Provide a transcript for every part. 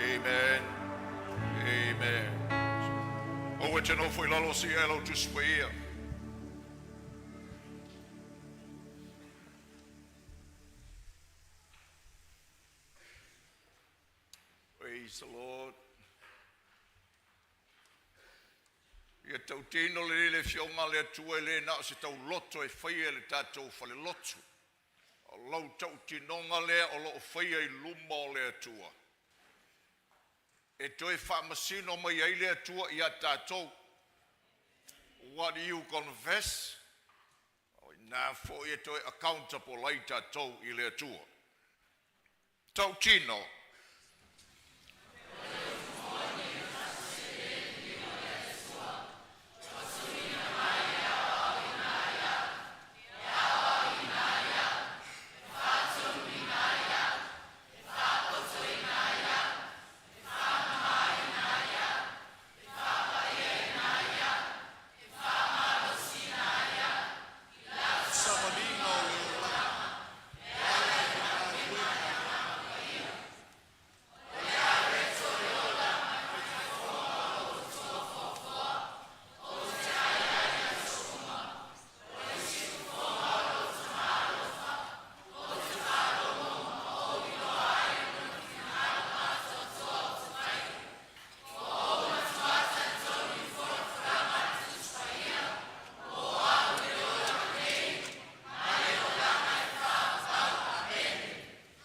Amen. Amen. Aua e te nofo i lalo o seia e lau Tusi Paia. Praise the Lord. Ia tautino lelei le Afioga a le Atua e le na o se tauloto e faia e le tatou falelotu. O lau tautinoga lea o lo o faia i luma o le Atua. E toe faamasino mai ai le Atua ia tatou. What you confess, o i ina foi e toe accountable ai tatou i le Atua. Tautino. Savaliga o le olaga e ala i le galuega a le Agaga Paia.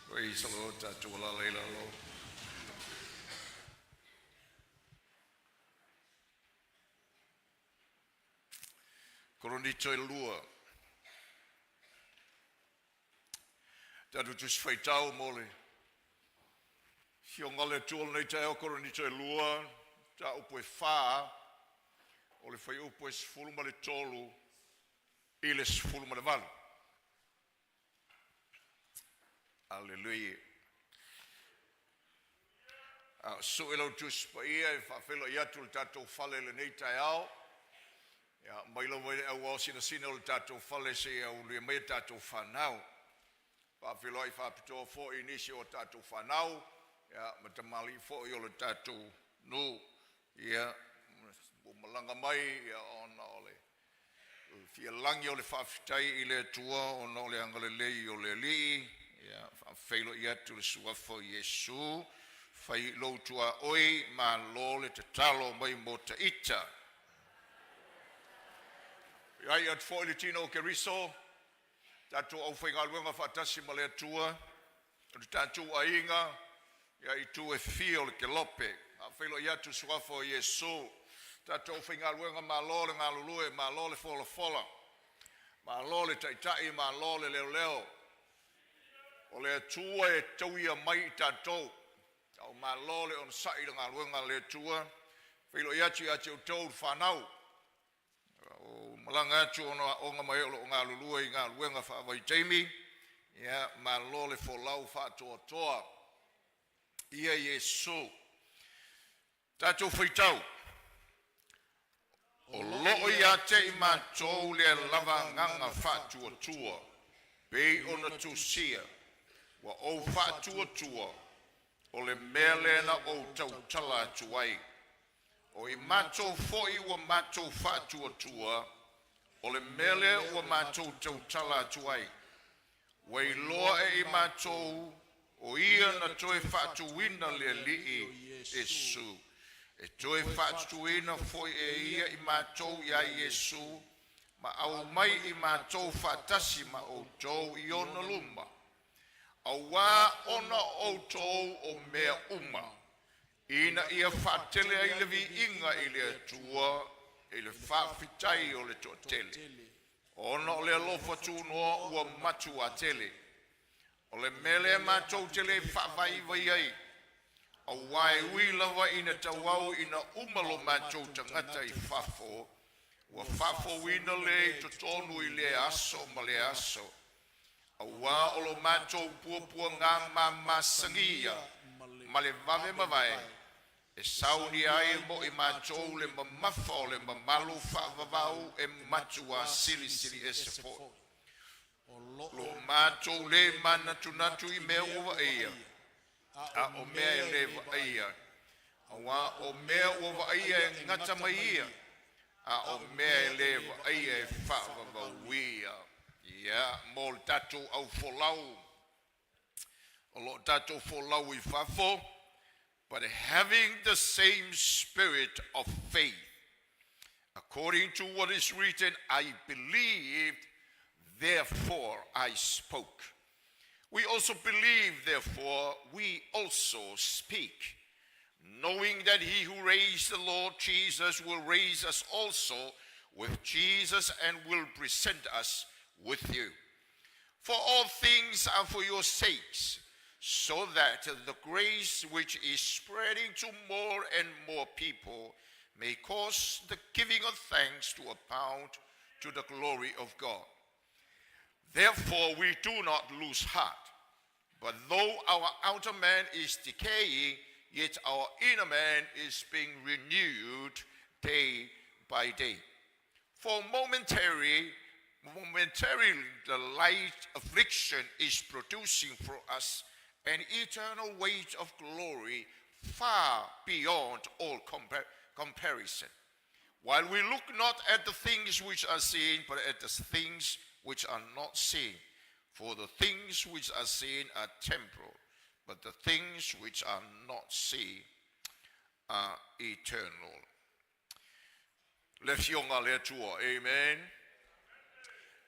Praise the Lord, tatou alala i lalo. Koronito e lua. Tatou Tusi Faitau mo le Afioga a le Atua o lenei taeao, Korinito e lua, mataupu e 4, o le fuaiupu e 13 i le 18. Aleluia. A o sue lau Tusi Paia e faafeiloai atu le tatou fale i lenei taeao. Ia, mai lava i le auao sinasina o le tatou fale seia aulia mai a tatou fanau. Faafeiloai faapitoa foi i nisi o a tatou fanau, ia, ma tamalii foi o le tatou nuu, ia, ua malaga mai, ia, ona o le fialagi o le faafetai i le Atua ona o le agalelei o le Alii. Ia, faafeiloai atu le suafa o Iesu, fai i lou tuaoi, malo le tatalo mai mo Taita. Ai atu foi le tino o Keriso, tatou aufaigaluega faatasi ma le Atua, o le tatou aiga, ia i itu e fia o le kelope. Faafeiloai atu suafa o Iesu, tatou aufaigaluega, malo le galulue, malo le folafola, malo le taitai, malo le leoleo. O le Atua e tauia mai i tatou, Ao malo le onosai i le galuega a le Atua. Feiloai atu ia te outou le fanau. O malaga atu ona aoga mai o lo o galulue i galuega faavaitaimi. Ia, malo le folau faatoatoa ia Iesu. Tatou faitau. O loo ia te i matou lea lava agaga faatuatua, pei ona tusia, ua ou faatuatua, o le mea lea na ou tautala atu ai. O i matou foi ua matou faatuatua, o le mea lea ua matou tautala atu ai. Ua iloa e i matou o ia na toe faatuina le Alii Iesu, e toe faatuina foi e ia i matou iā Iesu, ma aumai i matou faatasi ma outou i ona luma. Auā ona o outou o mea uma, ina ia faatele ai le viiga i le Atua i le faafetai o le toatele, ona o le alofa tunoa ua matua tele. O le mea lea matou te le faavaivai ai, auā e ui lava ina tauau ina uma lo matou tagata i fafo, ua faafouina lea i totonu i lea aso ma lea aso. Auā o lo matou puapuaga mamasagia ma le vave mavae, e saunia ai mo i matou le mamafa o le mamalu faavavau e matua silisili ese foi. O lo matou le manatunatu i mea ua vaaia, A o mea e lē vaaia, auā o mea ua vaaia e gata mai ia, a o mea e lē vaaia e faavavauia. Ia, mo le tatou aufolau, o loo tatou folau i fafo, but having the same spirit of faith, according to what is written, I believed, therefore I spoke. We also believe, therefore we also speak, knowing that he who raised the Lord Jesus will raise us also with Jesus and will present us with you. For all things are for your sakes, so that the grace which is spreading to more and more people may cause the giving of thanks to abound to the glory of God. Therefore, we do not lose heart. But though our outer man is decaying, yet our inner man is being renewed day by day. For momentarily the light affliction is producing for us an eternal weight of glory far beyond all comparison. While we look not at the things which are seen, but at the things which are not seen. For the things which are seen are temporal, but the things which are not seen are eternal. Le fioga le Atua. Amen.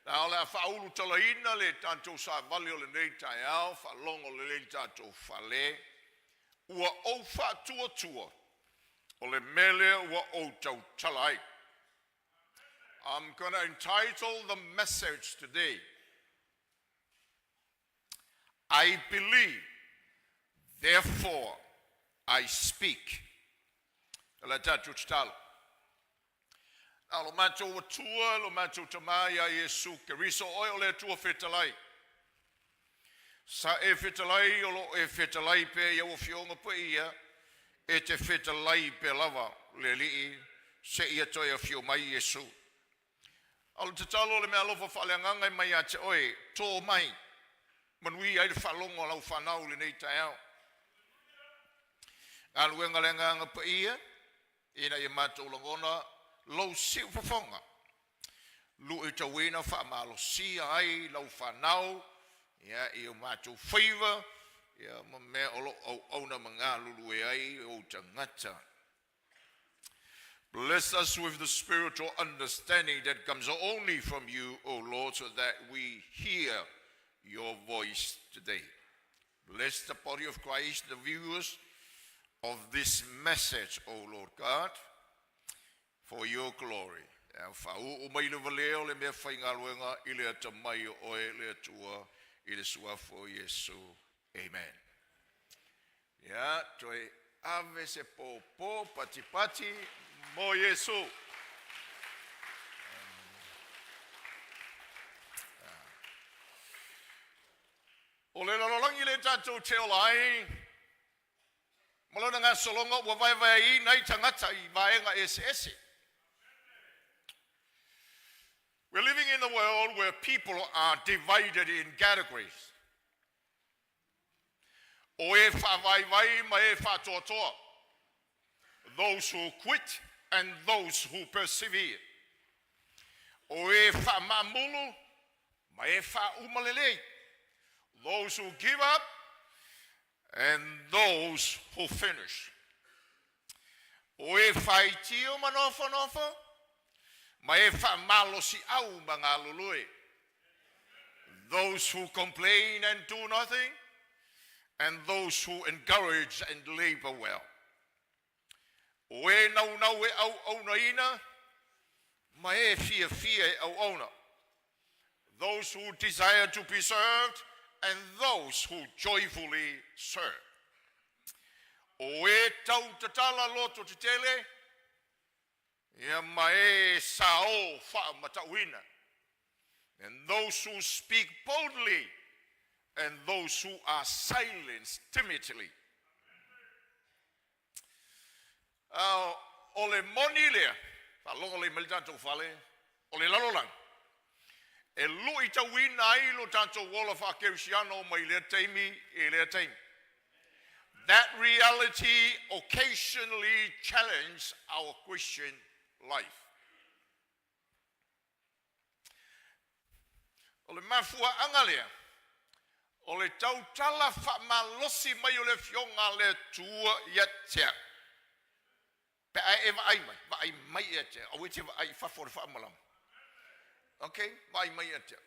Na o le a faaulu talaina le tatou savali o lenei taeao, faalogo lelei tatou fale. Ua ou faatuatua, o le mea lea ua ou tautala ai. I'm going to entitle the message today, "I believe, therefore I speak." O le tatou tatalo. A lo matou Atua, lo matou Tamā ia Iesu Keriso, oe o le Atua fetalai. Sa e fetalai o lo e fetalai pea i au afioga paia, e te fetalai pea lava le Alii seia toe afio mai Iesu. O le tatalo le mea alofa faaleagaga e mai ia te oe, tō mai, manuia ai le faalogo a lau fanau lenei taeao. Galuega le agaga paia, ina ia matou lagona lou siufofoga. Luitauina faamalosia ai lau fanau, ia, i o matou faiva, ia, ma mea o lo auauna ma galulue ai ou tagata. Bless us with the spiritual understanding that comes only from you, O Lord, so that we hear your voice today. Bless the body of Christ, the viewers of this message, O Lord God, for your glory. Ia faauu mai le valea o le mea faigaluega i le atamai o oe le Atua i le suafa o Iesu. Amen. Ia, toe ave se pōpō patipati mo Iesu. O le lalolagi le tatou te ola ai, ma lona gasologa ua vaevaeaina ai tagata i vaega eseese. We're living in a world where people are divided in categories. O e faavaivai ma e faatoatoa. Those who quit and those who persevere. O e faamamulu ma e faaumalelei. Those who give up and those who finish. O e faitio ma nofonofo, ma e faamalosiau ma galulue. Those who complain and do nothing, and those who encourage and labor well. O e naunau e auaunaina, ma e fiafia e auauna. Those who desire to be served, and those who joyfully serve. O e tautatala loto tetele, ia ma e sao faamatauina. And those who speak boldly, and those who are silenced timidly. O le moni lea, faalogo lelei mai le tatou fale, o le lalolagi, e luitauina ai lo tatou ola faakerisiano mai lea taimi i lea taimi. That reality occasionally challenges our Christian life. O le mafuaaga lea o le tautala faamalosi mai o le Afioga a le Atua ia te au. Pe a e vaai mai, vaai mai ia te au, aua e te vaai i fafo o le faamalama. Ok, vaai mai ia te au.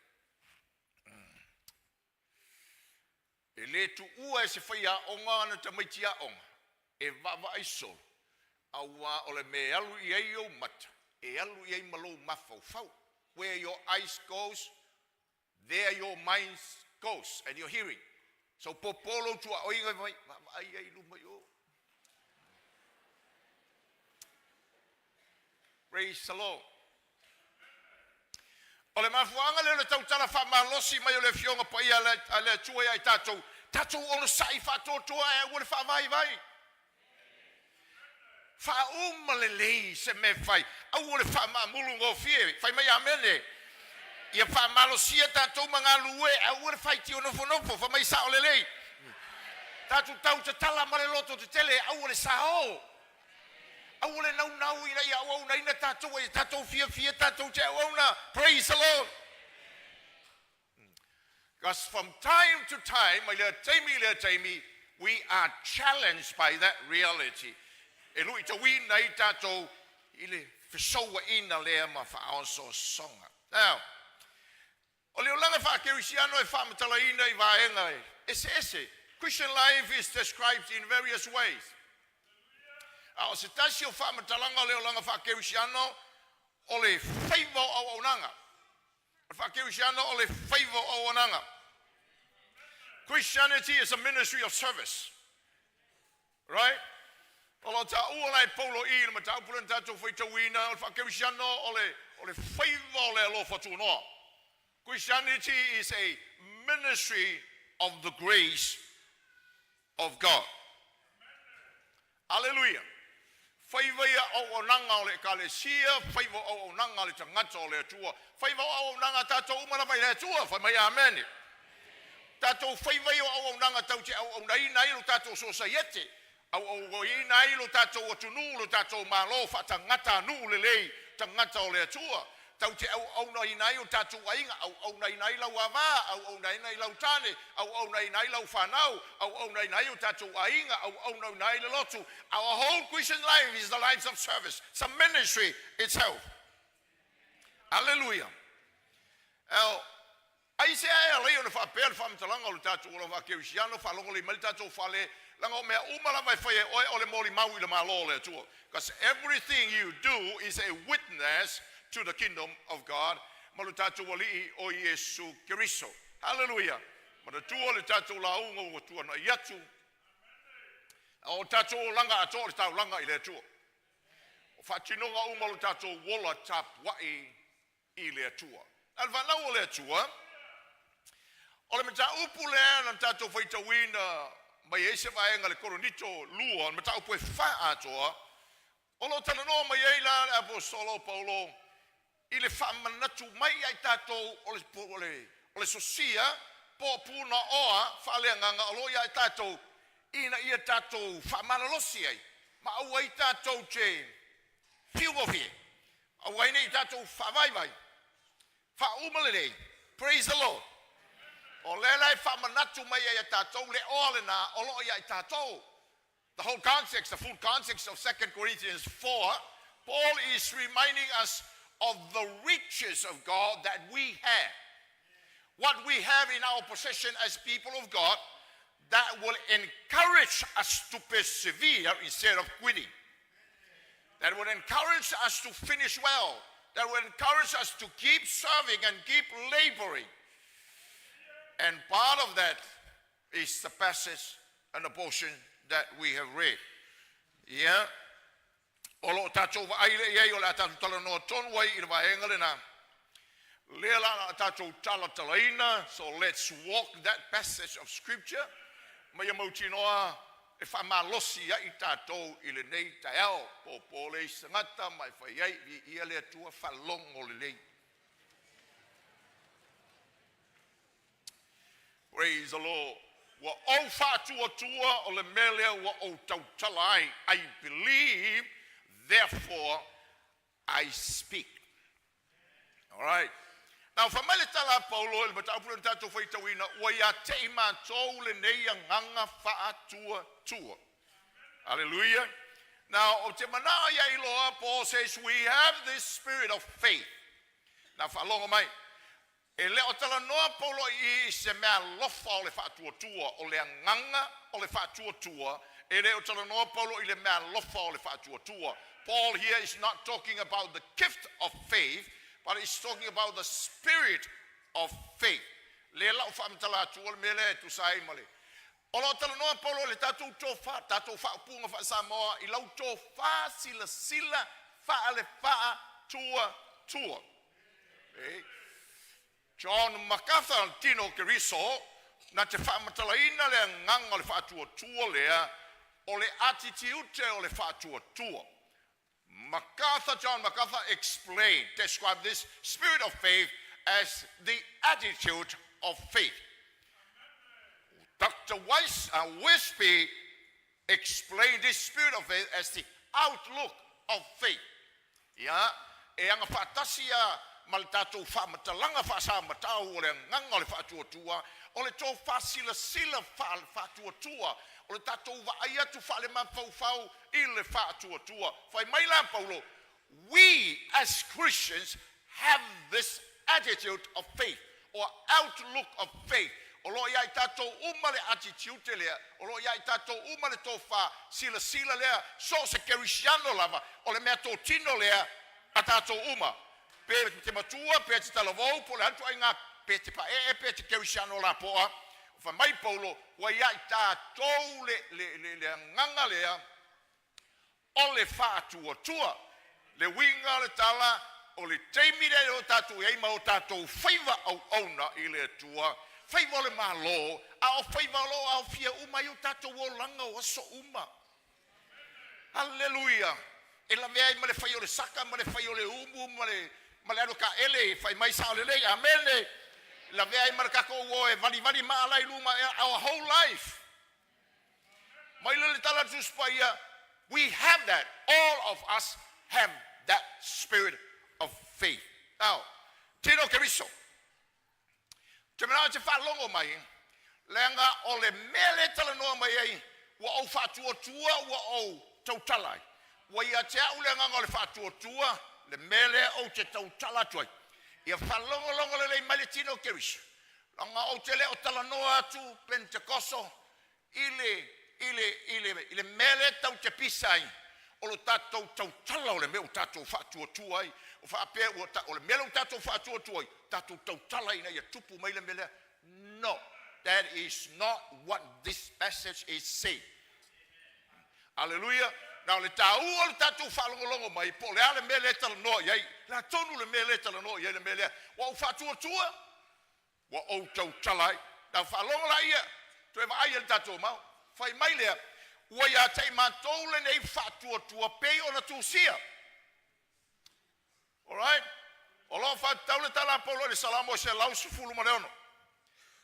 E le tuua e se faiaoga ana tamaiti aoga e vaavaai solo, aua o le mea e alu i ai ou mata, e alu i ai ma lou mafaufau. Where your eyes goes, there your mind goes and your hearing. So popo lou tuaoiga mai, vaavaai ai i luma i o. Praise the Lord. O le mafuaaga lea o le tautala faamalosi mai o le Afioga Paia a le Atua ia i tatou, tatou onosai faatoatoa ae aua le faavaivai. Faauma lelei se mea e fai, aua le faamaamulu gofie. Fai mai amene. Ia faamalosia tatou ma galue, aua le faitio nofonofo, fai mai sao lelei. Tatou tau tatala ma le loto tetele, aua le sao. Aua le naunau ina ia auaunaina tatou, a ia tatou fiafia tatou te auauna. Praise the Lord. Because from time to time, mai lea taimi i lea taimi, we are challenged by that reality. E luitauina ai tatou i le fesouaina lea ma faaosoosoga. Now, o le olaga faakerisiano e faamatalaina i vaega eseese. Christian life is described in various ways. A o se tasi o faamatalaga o le olaga faakerisiano o le faiva o auaunaga. O le faakerisiano o le faiva o auaunaga. Christianity is a ministry of service. Right? O lo o taua la e Paulo i le mataupu lea na tatou faitauina, o le faakerisiano o le, o le faiva o le alofa tunoa. Christianity is a ministry of the grace of God. Aleluia! Faiva ia auaunaga o le Ekalesia, faiva o auaunaga a le tagata o le Atua, faiva o auaunaga a tatou uma lava i le Atua. Fai mai amene. Tatou faiva ia o auaunaga tau te auaunaina ai lo tatou sosaiete, auaunaina ai lo tatou atunuu, lo tatou Malo faatagata nuu lelei, tagata o le Atua. Tau te auaunaina ai o tatou aiga, auaunaina ai lau ava, auaunaina ai lau tane, auaunaina ai lau fanau, auaunaina ai o tatou aiga, auaunaina ai le lotu. Our whole Christian life is the life of service. It's a ministry itself. Hallelujah. Now, aisea e ala ai ona faapea le faamatalaga o le tatou ola faakerisiano, faalogo lelei mai le tatou fale, leaga o mea uma lava e fai e oe o le molimau i le Malo o le Atua. Because everything you do is a witness to the kingdom of God ma lo tatou Alii o Iesu Keriso. Hallelujah! Manatua le tatou lauga ua tuanai atu, a o tatou olaga atoa o le taulaga i le Atua. O faatinoga uma o lo tatou ola tapuai i le Atua. A le fanau o le Atua, o le mataupu lea na tatou faitauina mai ai se vaega i le Korinito 2, o le mataupu e fa atoa, o lo o talanoa mai ai la le aposetolo o Paulo i le faamanatu mai ia i tatou o le, o le, o le sosia po o punaoa faaleagaga o lo o ia i tatou ina ia tatou faamalolosi ai ma aua ai tatou te fiugofie, aua ai ne i tatou faavaivai, faauma lelei. Praise the Lord. O lea la e faamanatu mai ai ia tatou le oa lena o lo o ia i tatou. The whole context, the full context of 2 Corinthians 4, Paul is reminding us of the riches of God that we have. What we have in our possession as people of God that will encourage us to persevere instead of quitting. That will encourage us to finish well. That will encourage us to keep serving and keep laboring. And part of that is the passage and the portion that we have read. Yeah. O lo o tatou vaai lea i ai, o le a tatou talanoa tonu ai i le vaega lena. Lea la a tatou talatalaina, so let's walk that passage of scripture, ma ia mautinoa e faamalosi ai tatou i lenei taeao. Popo le isi tagata ma e fai ai, viia le Atua, faalogo lelei. Praise the Lord. Ua ou faatuatua o le mea lea ua ou tautala ai. I believe, therefore I speak. All right. Now, fai mai le tala a Paulo i le mataupu lea na tatou faitauina, ua ia te i matou lenei agaga faatuatua. Hallelujah. Now, ou te manao ia iloa, Paul says, we have this spirit of faith. Na faalogo mai. E le o talanoa Paulo i i se mea alofa o le faatuatua, o le agaga o le faatuatua, e le o talanoa Paulo i le mea alofa o le faatuatua. Paul here is not talking about the gift of faith, but he's talking about the spirit of faith. Lea la o faamatala atu o le mea lea e tusa ai ma le. O lo o talanoa Paulo i le tatou tofa, tatou faaupuga faa-Samoa i lau tofa silasila faale-faatuatua. Okay. John MacArthur, tino o Keriso, na te faamatalaina le agaga o le faatuatua lea, o le attitude o le faatuatua. MacArthur, John MacArthur explained, described this spirit of faith as the attitude of faith. Dr. Wiersbe explained this spirit of faith as the outlook of faith. Ia, e aga faatasi ia ma le tatou faamatalaga faasamatau o le agaga o le faatuatua, o le tofasilasila faatuatua, o le tatou vaai atu faale-mafaufau i le faatuatua. Fai mai la Paulo, we as Christians have this attitude of faith or outlook of faith. O lo ia i tatou uma le attitude lea, o lo ia i tatou uma le tofa silasila lea, so se kerisiano lava, o le mea totino lea a tatou uma. Pe te matua, pe te talavou, po le atu ai ngā, pe te paee, pe te kerisiano la poa. Fai mai Paulo, ua ia i tatou le agaga lea, o le faatuatua. Le uiga o le tala, o le taimi lea o tatou i ai ma o tatou faiva auauna i le Atua, faiva o le malo, a o faiva o lo aofia uma ai o tatou olaga o aso uma. Haleluia. E lavea ai ma le fai o le saka, ma le fai o le umu, ma le alo ka ele, fai mai sao lelei. Amene. Lavea ai ma le tatou o e valivali maala i luma, our whole life. Mai le tala Tusi Paia, we have that. All of us have that spirit of faith. Now, tino Keriso. Te mea te whaalongo mai, leaga o le mea le talanoa mai ai, ua ou faatuatua, ua ou tautala ai. Ua ia te au le agaga o le faatuatua, le mea lea ou te tautala atu ai. Ia whaalongolongo lelei mai le tino Keriso. Leaga ou te le o talanoa atu Pentekoso i le mea lea tau te pisa ai, o lo tatou tautala o le mea o tatou faatuatua ai, o faapea ua o le mea lea o tatou faatuatua ai, tatou tautala ina ia tupu mai le mea lea. No, that is not what this passage is saying. Hallelujah. Now, le tāua o le tatou faalogologo mai, po o le a le mea lea e talanoa i ai, la tonu le mea lea e talanoa i ai le mea lea. Ua ou faatuatua, ua ou tautala ai. Na faalogo la ia, toe vaai e le tatou mau. Fai mai lea, ua ia te i matou lenei faatuatua pei ona tusia. Alright? O lo faatatau le tala a Paulo i le Salamo 116.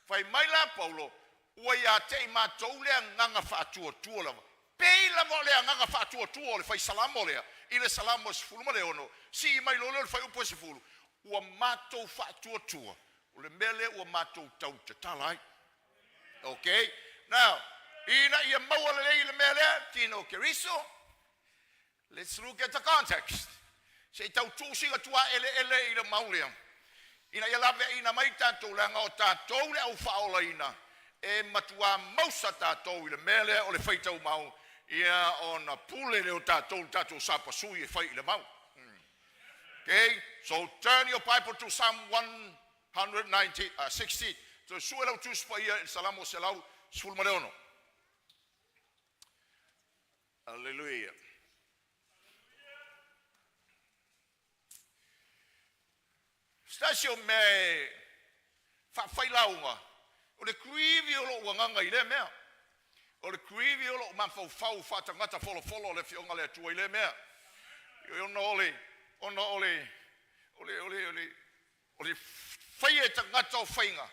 Fai mai la Paulo, ua ia te i matou le agaga faatuatua lava. Pei lava o le agaga faatuatua o le fai Salamo lea, i le Salamo 16, sii mai lo lea o le fai upu e 10, ua matou faatuatua. O le mea lea ua matou tautatala ai. Okay? Now, ina ia maua lelei le mea lea, tino Keriso, let's look at the context. Se i tau tuusiga tua ele ele i le mau lea. Ina ia lave ina mai tatou leaga o tatou le au faaolaina, e matua mausa tatou i le mea lea o le faitau mau, ia ona pule le o tatou, le tatou sapasui e fai i le mau. Okay, so turn your Bible to Psalm 190, 60. So sue lau Tusi Paia i le Salamo 116. Hallelujah. Stasi o mea e faafailauga, o le grieve o lou agaga i lea mea. O le grieve o lou mafaufau faatagata folofolo o le afioga le Atua i lea mea. Ona o le, ona o le, o le, o le, o le, o le faia e tagata o faiga,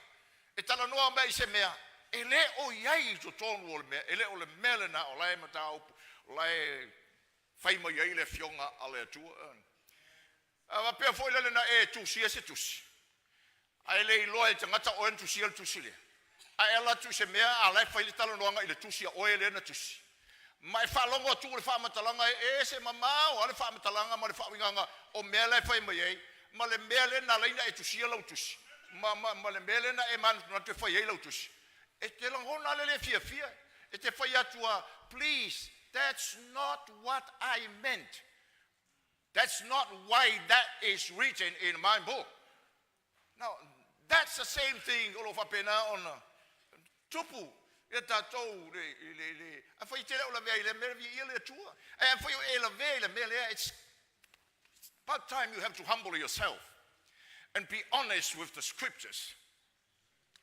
e talanoa mai i se mea, E le o i ai i totonu o le mea, e le o le mea lena o la e mataupu, o la e fai mai ai le Afioga a le Atua. A faapea foi lele na e tusia se tusi, ae le iloa e le tagata o oe na tusia le tusi lea, ae e alu atu i se mea a o la e fai le talanoaga i le tusi a oe lea na tusi, ma e faalogo atu i le faamatalaga e ese mamao lava le faamatalaga ma le faauigaga o mea la e fai mai ai, ma le mea lea na ala ai ona e tusia lau tusi, ma, ma, ma le mea lea na e manatunatu e fai ai lau tusi. E te lagona lava le le fiafia, e te fai atu lava, Please, that's not what I meant. That's not why that is written in my book. Now, that's the same thing o lo o faapena ona tupu ia tatou le, le, le, afai e te le o lavea i le mea, viia le Atua. Ae afai o e lavea i le mea lea, it's about time you have to humble yourself and be honest with the scriptures.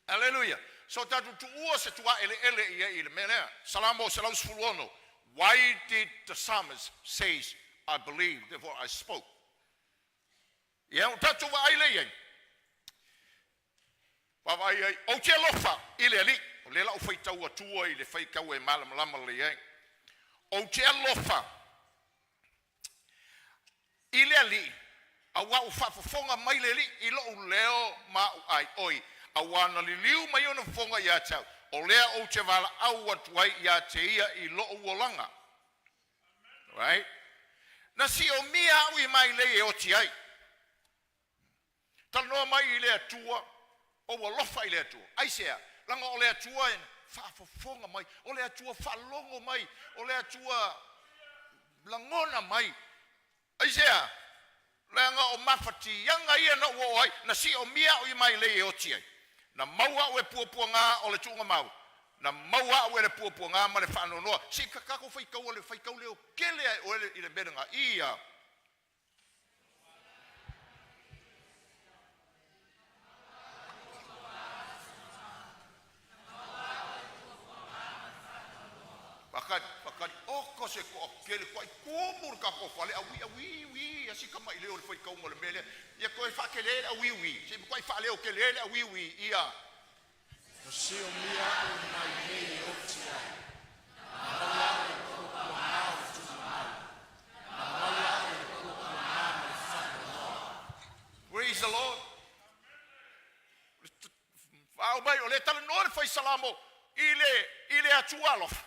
Aleluia! So tatou tuua se tuaeleele i ai i le mea lea. Salamo 116, Why did the psalmist says, I believe, therefore I spoke? Ia, ua tatou vaai lea i ai. Vaavaai ai, ou te alofa i le Alii. O lea la ou faitau atua i le faitau e malamalama lelei ai. Ou te alofa i le Alii, auā ua faafofoga mai le Alii i lo'u leo ma a'u aioi, auā na liliu mai ona fofoga ia te au, o lea ou te valaau atu ai ia te ia i lo'u olaga. Right? Na siomia a'u i mailei e oti ai. Talanoa mai i le Atua, ou alofa i le Atua. Aisea? Leaga o le Atua e faafofoga mai, o le Atua faalogo mai, o le Atua lagona mai. Aisea? Leaga o mafatiaga ia na ou oo ai, na siomia a'u i mailei e oti ai. Na maua a'u e puapuagā o le tuugamau, na maua a'u e le puapuagā ma le faanoanoa. Se i tatou faitaua le faitau leo tele ae oe i le mea lena. Ia. Faatali, faatali, oka se toatele, toai tumu le tatou fale, aui, aui, ui, a si tamaileo i le faitauga o le mea lea. Ia toe faatele le aui, ui, se i matuai faaleo tele le aui, ui, ia. Na siomia a'u i mailei e oti ai, na maua a'u e le puapuagā o le tuugamau, na maua a'u e le puapuagā ma le faanoanoa. Praise the Lord. Faaoo mai, o lea e talanoa le fai Salamo i le, i le Atua alofa.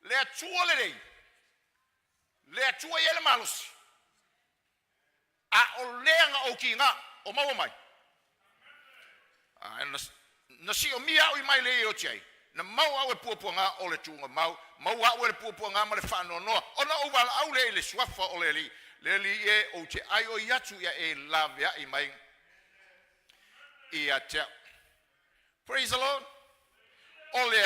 Le Atua lelei, le Atua e i ai le malosi, a o lea na ou kiga, o maua mai. A na, na siomia a'u i mailei e oti ai, na maua a'u e puapuagā o le tuugamau, maua a'u e le puapuagā ma le faanoanoa, ona ou valaau lea i le suafa o le Alii, Le Alii e, ou te aioi atu ia e laveai mai ia te a'u. Praise the Lord. O le,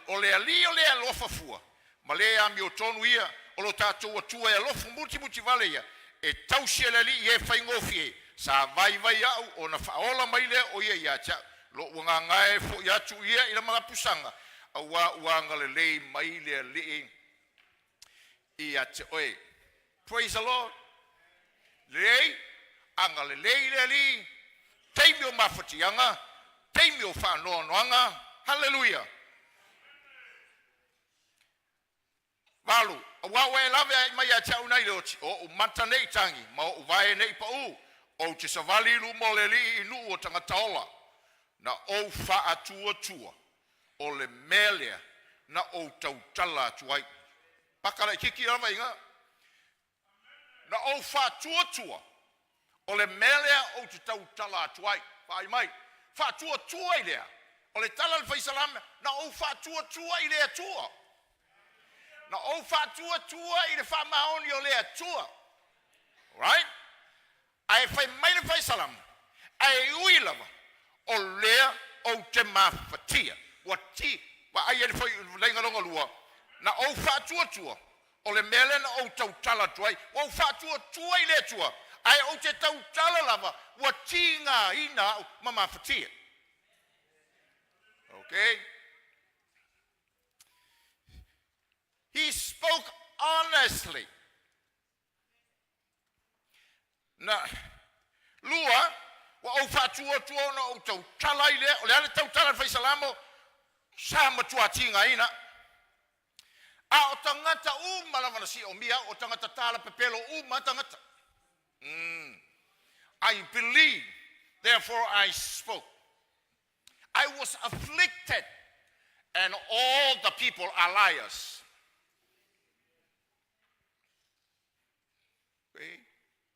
o le Alii o le alofa fua, ma le amiotonu ia, o lo tatou Atua e alofa mutimuti vale ia, e tausi e le Alii e faigofie, sa vaivai a'u ona faaola mai lea o ia ia te a'u. Lo'u agaga e fo'i atu ia i le malapusaga, auā ua agalelei mai le Alii ia te oe. Praise the Lord. Lelei, agalelei le Alii, taimi o mafatiaga, taimi o faanoanoaga. Haleluia. Valu, auā ua e lave ai mai ia te a'u nai le oti, o o'u mata ne i tagi, ma o'u vae ne i paū, ou te savali i luma o le Alii i nuu o tagata ola, na ou faatuatua, o le mea lea na ou tautala atu ai. Paka laitiiti lava i ina. Na ou faatuatua, o le mea lea ou te tautala atu ai. Vaai mai, faatuatua i lea. O le tala a le faisalame, na ou faatuatua i le Atua. Na ou faatuatua i le faamaoni o le Atua. Right? Ae fai mai le faisalama, ae ui lava o lea ou te mafatia, ua ti, vaai ai le fai, laiga lona lua, na ou faatuatua, o le mea lea na ou tautala atu ai, ua ou faatuatua i le Atua, ae ou te tautala lava, ua tigaina au ma mafatia. Okay? He spoke honestly. Na, lua, ua ou faatuatua. faatuatua ona ou tautala ai lea. O le a le tautala a le Fai Salamo? Sa matua tigaina au. A o tagata uma lava na siomia au, o tagata talapepelo uma lava tagata. I believe, therefore I spoke. I was afflicted, and all the people are liars.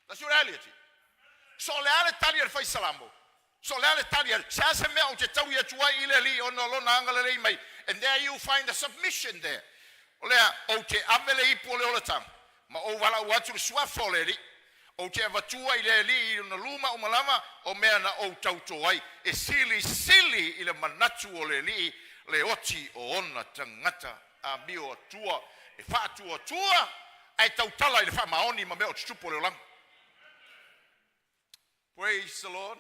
That's your reality. So o le a le tali a le Fai Salamo? So o le a le tali a se a se mea ou te taui atu ai i le Alii ona o lona agalelei mai? And there you find the submission there. O lea, ou te ave le ipu o le olataga, ma ou valaau atu le suafa o le Alii. Ou te avatua i le Alii i lona luma uma lava o mea na ou tautō ai, e silisili i le manatu o le Alii le oti o ona tagata amio atua e faatuatua ae tautala i le faamaoni ma mea o tutupu o le olaga. Praise the Lord.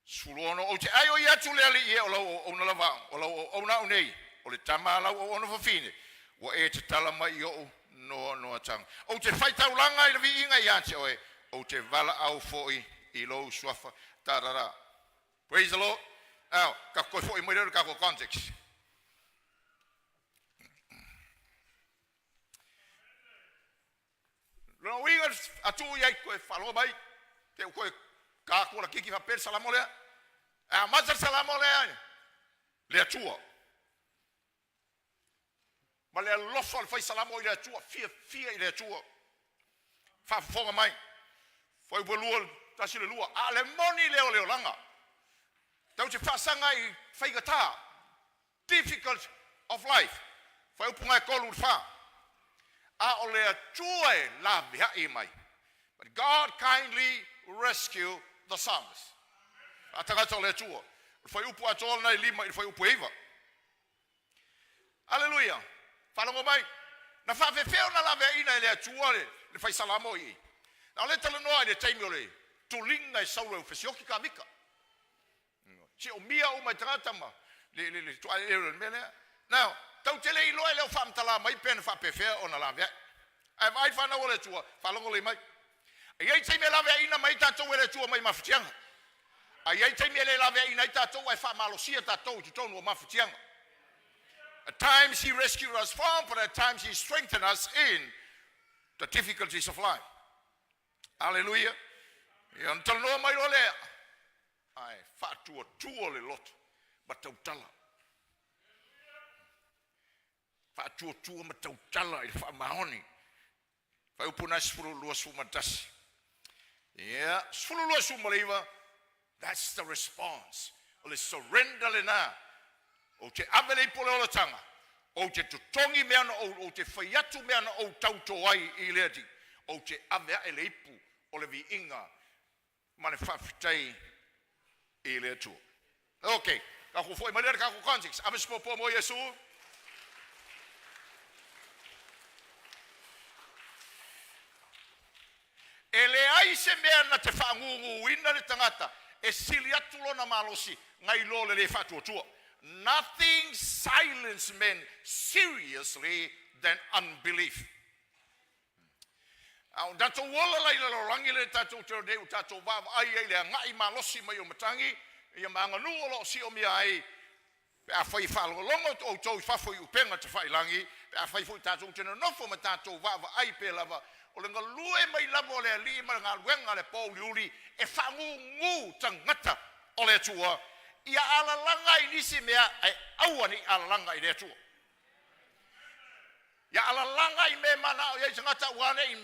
16, Ou te aioi atu le Alii e o lau auauna lava au, o lau auauna au nei, o le tama a lau auauna fafine, ua e tatala mai i o'u noanoatanga. Ou te faitaulaga i le viiga ia te oe, ou te valaau foi i lou suafa. Ta da da. Praise the Lord. Now, ka koe foi mai lea o le tatou context. Lona uiga atu i ai koe faalogo mai, te u koe ka kua la kiki faapea le salamo lea. E amata le salamo lea le Atua. Ma le alofa o le fai salamo i le Atua, fiafia i le Atua. Faafofoga mai, fuaiupu e lua, tasi le lua, a le moni lea o le olaga. Tau te faasaga i faigata, difficult of life, fuaiupu e tolu i le fa. A o le Atua e laveai mai. But God kindly rescue the psalmist. Faatagata o le Atua. O le fuaiupu atoa lena e lima i le fuaiupu e iva. Aleluia! Faalogo mai. Na faafefea ona laveaiina e le Atua le, le fai Salamo i i. A o le talanoa i le taimi o le tuliga e Saulo e fesioki Kavika. Siomia uma e tagata ma le, le, le tuaelele o le mea lea. Now, tau te le iloa e le o faamatala mai pe na faapefea ona laveai. Ae vaai fanau o le Atua, faalogo lelei mai. E i ai taimi e laveaiina mai ai tatou e le Atua mai mafatiaga. A i ai taimi e le laveaiina ai tatou ae faamalosia tatou i totonu o mafatiaga. At times he rescued us from, but at times he strengthened us in the difficulties of life. Aleluia. Ia ona talanoa mai loa lea. Ae faatuatua le loto ma tautala. Faatuatua ma tautala i le faamaoni. Fuaiupu na 12 11. Ia, 12 19, that's the response. O le surrender lena. Ou te ave le ipu o le olataga, ou te totogi mea na ou, ou te fai atu mea na ou tautō ai i le Alii, ou te ave ae le ipu o le viiga ma le faafetai i le Atua. Ok, tatou foi mai lea i le tatou context. Ave se puapua mo Iesu. E leai se mea na te faagūgūina le tagata e sili atu lona malosi nai lo le lē faatuatua. Nothing silence men seriously than unbelief. A o tatou ola la i le lalolagi lea tatou te o nei ua tatou vaavaai ai i le agai malosi mai o matagi ia ma aganuu o lo o siomia ai pe afai e faalogologo outou i fafo i upega tafailagi, pe afai foi tatou te nonofo ma tatou vaavaai pea lava o le galue mai lava o le Alii ma le galuega a le pōuliuli e faagūgū tagata o le Atua ia alalaga i nisi mea ae aua ne i alalaga i le Atua. Ia alalaga i mea e manao i ai tagata aua ne i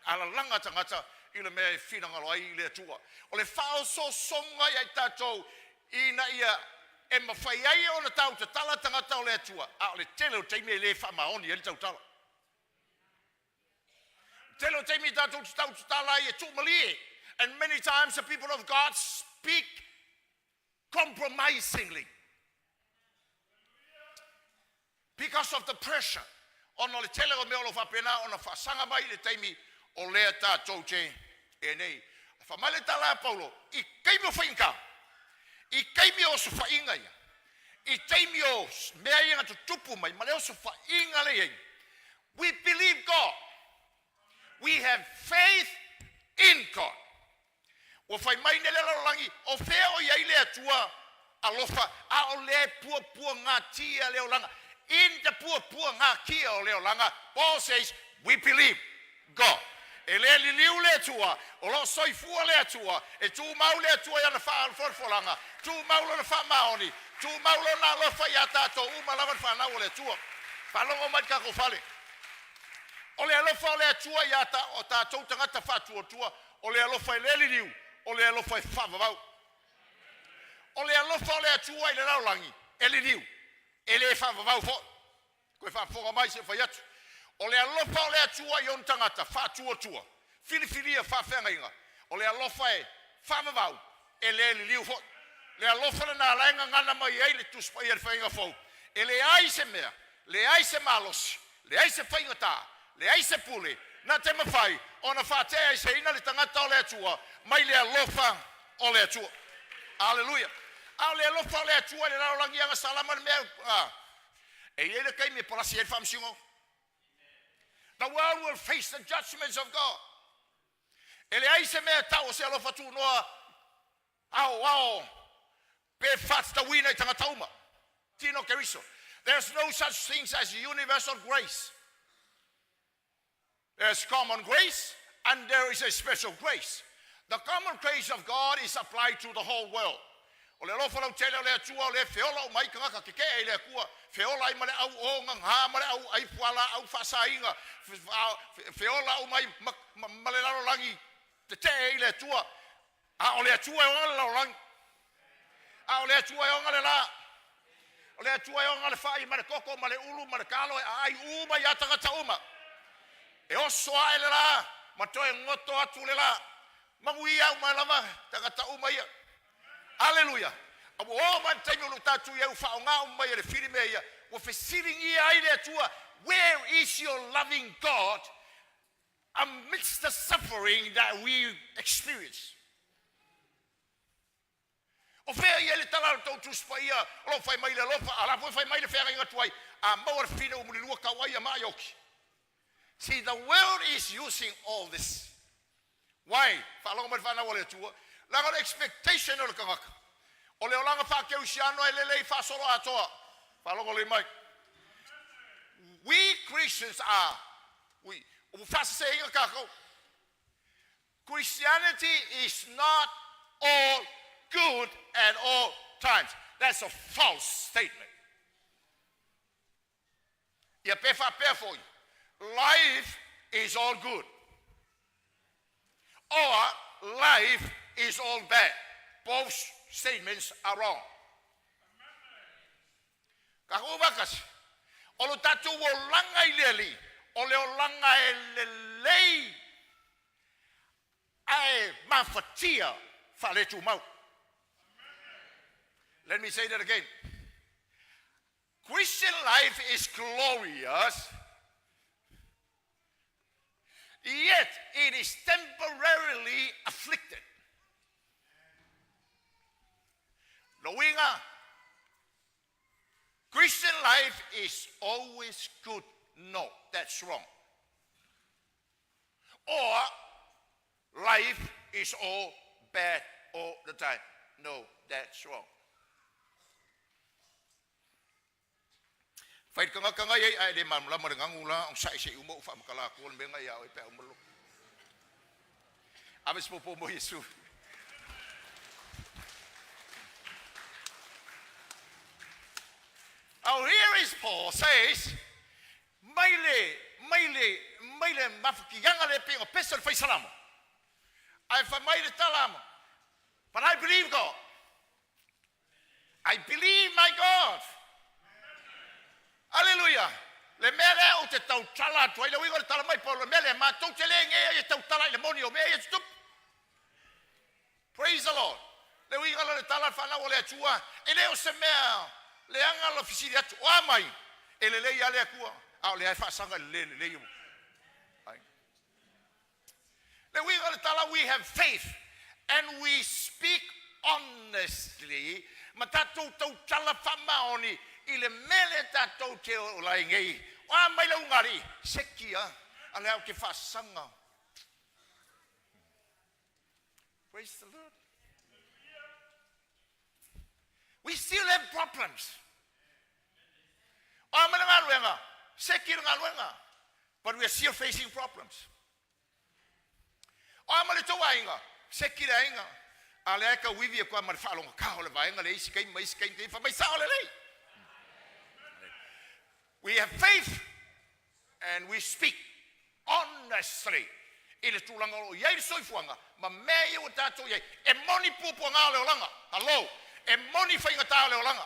alalaga tagata i le mea e finagalo ai i le Atua. O le faaosoosoga ia i tatou ina ia e mafai ai ona tautatala tagata o le Atua, a o le tele o taimi e le faamaoni ai le tautala. O le tele o taimi tatou te tautatala ai e tuumalie. And many times the people of God speak compromisingly. Because of the pressure, ona o le tele o mea o lo o faapena ona faasaga mai i le taimi o lea tatou te e nei. Fai mai le tala a Paulo, i taimi o faigata, i taimi o osofaiga ia, i taimi o mea ia na tutupu mai ma le osofaiga lea i ai, we believe God. We have faith in God. Ua fai mai nei le lalolagi, O fea o i ai le Atua alofa, a o lea e puapuagatia le olaga? In the puapuagatia o le olaga, Paul says, we believe God. E le liliu le Atua, o lo o soifua le Atua, e tumau le Atua i ana faafofoga, tumau lona faamaoni, tumau lona alofa iā tatou uma lava le fanau o le Atua. Faalogo mai le tatou fale. O le alofa o le Atua iā o tatou tagata faatuatua, o le alofa e le liliu, o le alofa e faavavau. O le alofa o le Atua i le lalolagi, e liliu, e le faavavau foi. Toe faafofoga mai se i fai atu. O le alofa o le Atua i ona tagata faatuatua, filifilia faafeagaiga, o le alofa e faavavau, e le liliu foi. Le alofa lena la e gagana mai ai le Tusi Paia i le Faiga Fou, e leai se mea, leai se malosi, leai se faigata, leai se pule na te mafai ona faateaeseina le tagata o le Atua mai le alofa o le Atua. Aleluia! A o le alofa o le Atua i le lalolagi agasala ma le mea e i ai le taimi e palasi ai le faamasinoga. The world will face the judgments of God. E leai se mea e tau o se alofa tunoa aoao pe faatatauina i tagata uma. Tino Keriso. There's no such things as universal grace. There's common grace and there is a special grace. The common grace of God is applied to the whole world. O le alofa lautele o le Atua o le feola uma ai tagata tetee i le Atua, feola ai ma le au ogagā ma le au ai fualaau faasaina, feola uma ai ma le lalolagi tetee i le Atua. A o le Atua e ona le lalolagi. A o le Atua e ona le la. O le Atua e ona le fai ma le koko ma le ulu ma le kalo e aai uma iā tagata uma. E oso ae le la ma toe goto atu le la. Manuia uma lava tagata uma ia. Aleluia! A ua oo mai le taimi o lo o tatou i ai ua faaaoga uma mai e le fili mea ia, ua fesiligia ai le Atua, Where is your loving God amidst the suffering that we experience? O fea i ai le tala a lo tou Tusi Paia o lo o fai mai le alofa, a o la foi e fai mai le feagaiga tuai, a maua le fine ua mulilua tau ai ia maai oki. See, the world is using all this. Why? Faalogo mai le fanau a le Atua. Leaga o le expectation o le tagata, o le olaga faakerisiano e lelei faasoloatoa. Faalogo lelei mai. We Christians are, we, ua faaseseina tatou. Christianity is not all good at all times. That's a false statement. Ia pe faapea foi, life is all good or life is all bad. Both statements are wrong. Tatou faatasi, o lo tatou olaga i le Alii, o le olaga e lelei ae mafatia faaletumau. Let me say that again. Christian life is glorious, yet it is temporarily afflicted. Lona uiga, Christian life is always good. No, that's wrong. Or life is all bad all the time. No, that's wrong. Fai le tagata ngai ai ae le malamalama le gagu la onosai se i uma ou faamatala atua le mea na ia oe pe a uma le lotu. Ave se popo mo Iesu. Oh, here is Paul says, mai le, mai le, mai le mafatiaga le pei ona pesa le fai salamo. Ae fai mai le tala ama, but I believe God. I believe my God. Aleluia! Le mea lea ou te tautala atu ai, le uiga o le tala mai Paulo, le mea lea, matou te le gea i e tautala i le moni o mea ia tutupu. Praise the Lord. Le uiga la o le tala a le fanau a le Atua, e le o se mea leaga la fesili atu, o a mai? E lelei lava le Atua, a o lea e faasaga i le le lelei o. Ai. Le uiga o le tala, we have faith and we speak honestly, ma tatou tautala faamaoni i le mea lea tatou te ola ai nei. O a mai le ugalii? Seki a, a lea ou te faasaga. Praise the Lord. We still have problems. O a ma le galuega, seki le galuega, but we are still facing problems. O a ma le tou aiga, seki le aiga, a lea e tauivi e koa ma le faalogotā o le vaega le isi taimi ma isi taimi, fai mai sao lelei. We have faith and we speak honestly i le tulaga o lo o i ai le soifuaga ma mea ia ua tatou i ai. E moni puapuaga o le olaga. Hello. E moni faigata o le olaga.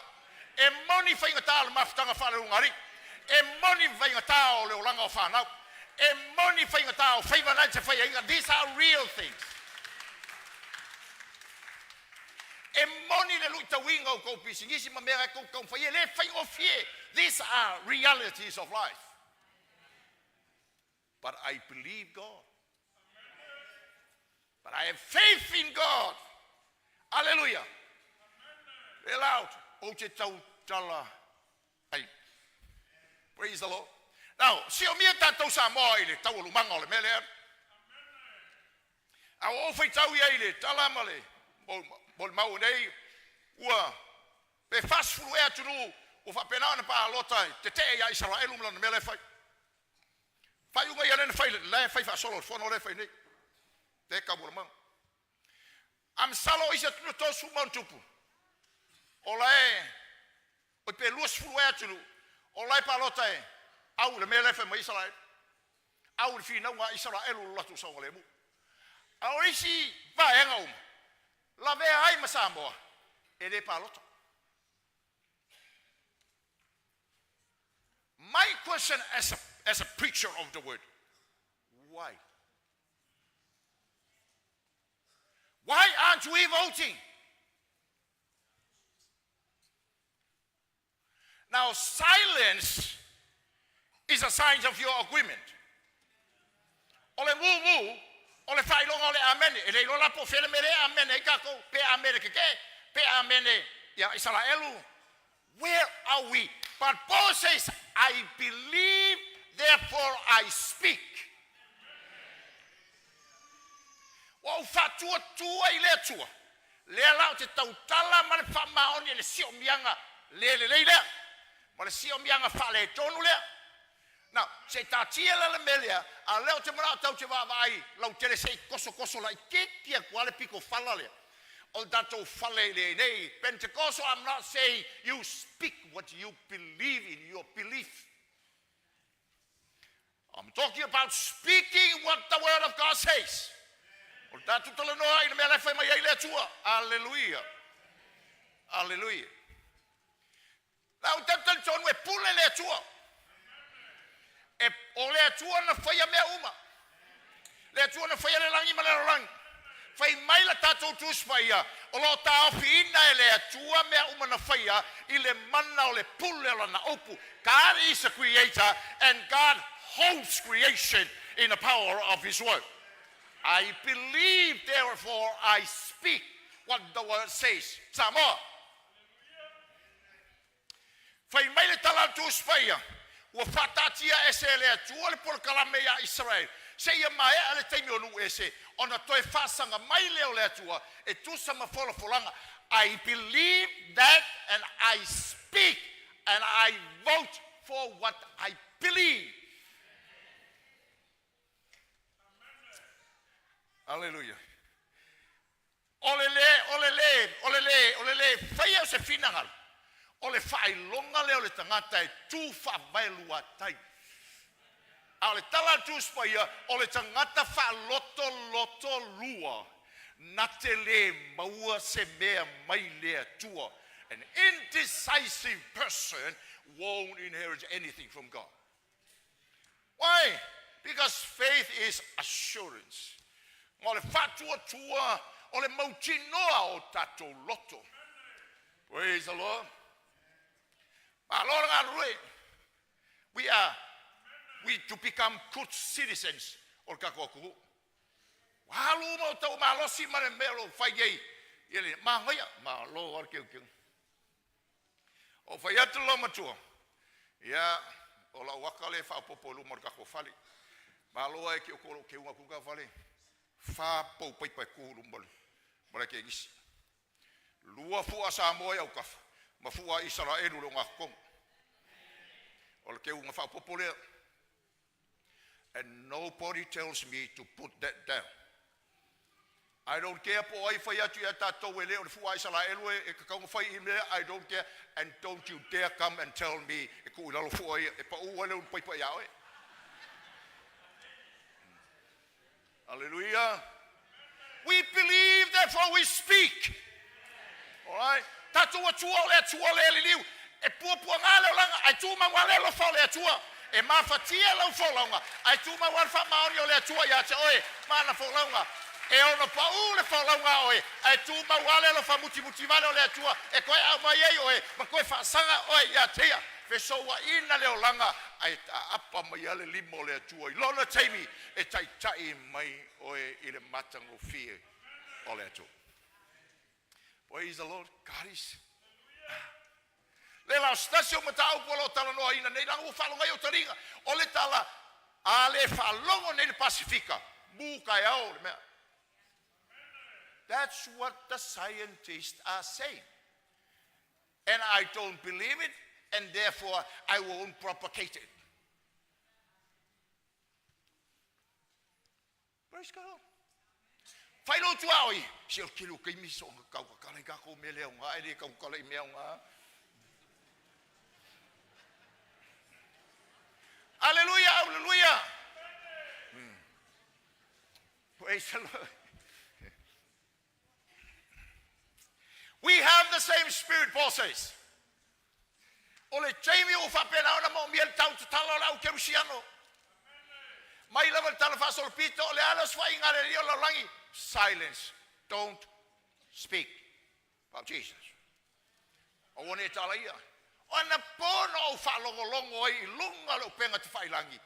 E moni faigata o le mafutaga faaleulugalii. E moni faigata o le olaga o fanau. E moni faigata o faiva na e te faiaina. These are real things. E moni le luitauina o tou pisinisi ma mea e tou taumafai e le faigofie. These are realities of life. But I believe God. But I have faith in God. Hallelujah. Le loud. Ou te tautala ai. Praise the Lord. Now, siomia tatou Samoa i le taualumaga o le mea lea. A ua ou faitau i ai i le tala ma le molimau nei, ua pe 40 ea atunuu ua faapena ona palota e tetee ia Isaraelu ma lana mea la e fai. Faaiuga ia lea na fai, la e fai faasolo i le fono lea e fai nei. Te taualumaga. A masalo o isi atunuu e 30 ma ona tupu, o la e, oi pe 20 ea atunuu, o la e palota e au i le mea lea e fai mai Isaraelu. Au i le finauga a Isaraelu i lo latou saogalemu. A o isi vaega uma, lavea ai ma Samoa, e le palota. My question as a preacher of the word, why? Why aren't we voting? Now, silence is a sign of your agreement. O le mumu, o le faailoga o le amene. E le iloa la po o fea le mea lea e amene ai tatou, pe amene tetee, pe amene ia Isaraelu. Where are we? But Paul says, I believe, therefore I speak. Ua ou faatuatua i le Atua, lea la ou te tautala ma le faamaoni i le siomiaga le lelei lea, ma le siomiaga faaletonu lea. Now, se i taatia la le mea lea, a o lea ou te manao tatou te vaavaai lautele se i tosotoso laitiiti atu lava le pito fala lea o le tatou fale i lenei Pentecostal. I'm not saying you speak what you believe in your belief. I'm talking about speaking what the word of God says. O le tatou talanoa i le mea la e fai mai ai le Atua. Aleluia. Aleluia. La ou te talitonu e pule le Atua. E, o le Atua na faia mea uma. Le Atua na faia le lagi ma le lalolagi. Fai mai la tatou Tusi Paia, o lo o taofiina e le Atua mea uma na faia i le mana o le pule o Lana upu. God is the creator and God holds creation in the power of His word. I believe therefore I speak what the word says. Samoa. Fai mai le tala a le Tusi Paia, ua faataatia ese e le Atua le polokalame iā Isaraelu, seia maea le taimi o nuu ese, ona toe faasaga mai lea o le Atua e tusa ma folafolaga. I believe that and I speak and I vote for what I believe. Aleluia. O le lē, o le lē, o le lē, o le lē faia o se finagalo, o le faailoga lea o le tagata e tu faavae luatai. A o le tala a le Tusi Paia, o le tagata faalotoloto lua, na te lē maua se mea mai le Atua. An indecisive person won't inherit anything from God. Why? Because faith is assurance. O le faatuatua o le mautinoa o tatou loto. Praise the Lord. Malo le galulue. We are we to become good citizens o le tatou atunuu. Ua alu uma o tau malosi ma le mea o lo o fai nei i le manaia. Malo lava le keukeu. O fai atu le loomatua, Ia, o lau aka lea e faaopoopo i luma o le tatou fale. Malo lava e te o lou keuga atu le tatou fale, fa pou paipa e tu i luma o le. Ma le Kenisi. Lua fua Samoa i autafa, ma fua Isaraelu le ogatotonu. O le teuga faaopoopo lea. And nobody tells me to put that down. I don't care po o ai fai atu ia tatou e le o le fua Isaraelu e tatau ona fai i mea. I don't care. And don't you dare come and tell me e tuu i lalo fua ia, e pau ai le ulu paipa ia oe. Hallelujah. We believe, therefore we speak. All right? Tatou atua o le Atua le liliu. E puapuaga le olaga, ae tumau lava le alofa o le Atua. E mafatia lau folauga, ae tumau lava le faamaoni o le Atua ia te oe ma ana folauga. E ono pau le folauga a oe, ae tumau lava le alofa mutimutivale o le Atua e toe aumai ai oe ma toe faasaga oe ia te ia. Fesouaina le olaga, ae aapa mai lava le lima o le Atua i lona taimi e taitai mai oe i le matagofie o le Atua. Praise the Lord. God is le la o se tasi o mataupu o lo o talanoaina nei, leaga ua faalogo ai o taliga o le tala a le faalogo nei le Pasifika mu taeao le mea. That's what the scientists are saying. And I don't believe it, and therefore I won't propagate it. Praise God. Fai lou tuao i si o kilo kaimi so kau ka kala i ka kou mele o ngā ele kau kala i mea o ngā. Hallelujah, hallelujah. Praise the Lord. We have the same spirit, Paul says. O le taimi ua faapena ona moomia le tau tatala o le au kerisiano. Mai lava le tala faasolopito o le a le osofaiga a le alii o le lalolagi. Silence. Don't speak about Jesus. Aua ne i tala ia. O anapo na ou faalogologo ai i luga o le upega tafailagi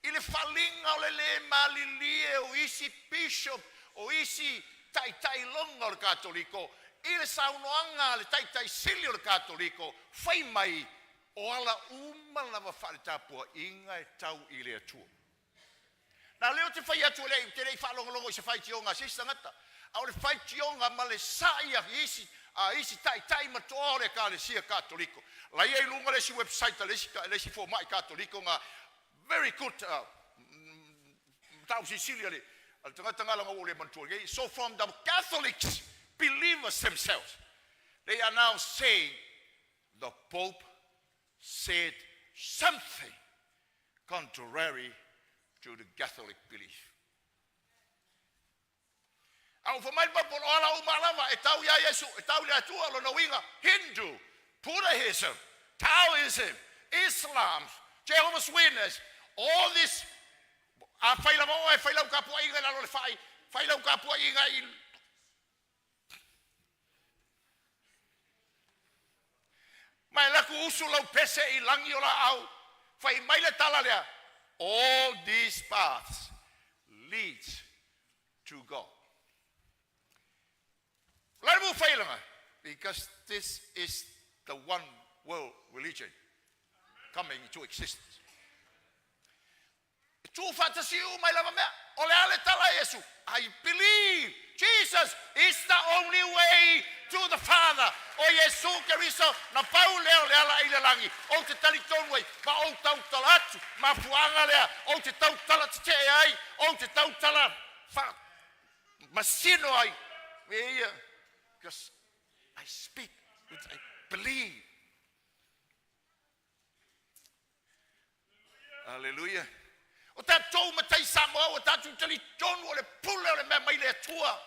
i le faliga o le lē malilie o isi bishop o isi taitailoga o le Katoliko i le saunoaga a le Taitai Sili o le Katoliko, fai mai o ala uma lava faale-tapuaiga e tau i le Atua. Na lea ou te fai atu e le i, te le i faalogologo i se faitioga a se isi tagata, a o le faitioga ma le sa'i a isi, a isi taitai ma toa o le Ekalesia Katoliko. La ia i luga le isi website a le isi, le isi fomai Katoliko nga very good mataupu silisili a le, a le tagata nga laga ua ou le manatua nei. So from the Catholics believers themselves, they are now saying the Pope said something contrary to the Catholic belief. A ua fai mai le Pope, o ala uma lava e tau iā Iesu, e tau i le Atua, lona uiga, Hindu, Buddhism, Taoism, Islam, Jehovah's Witness, all this, a fai lava oe, fai lau tapuaiga i lalo o le fai, fai lau tapuaiga i Ma e alu atu usu lau pese i lagi o laau. Fai mai le tala lea, All these paths leads to God. O le a le mea ua fai ai laga? Because this is the one world religion coming into existence. E tuufaatasi uma ai lava mea. O le a le tala a Iesu? I believe Jesus is the only way to the Father. O Iesu Keriso na pau lea o le ala i le lagi. Ou te talitonu ai ma ou tautala atu. Mafuaaga lea ou te tautala tetee ai, ou te tautala faamasino ai mea ia. Because I speak which I believe. Aleluia. O tatou matai Samoa ua tatou talitonu o le pule o le mea mai le Atua.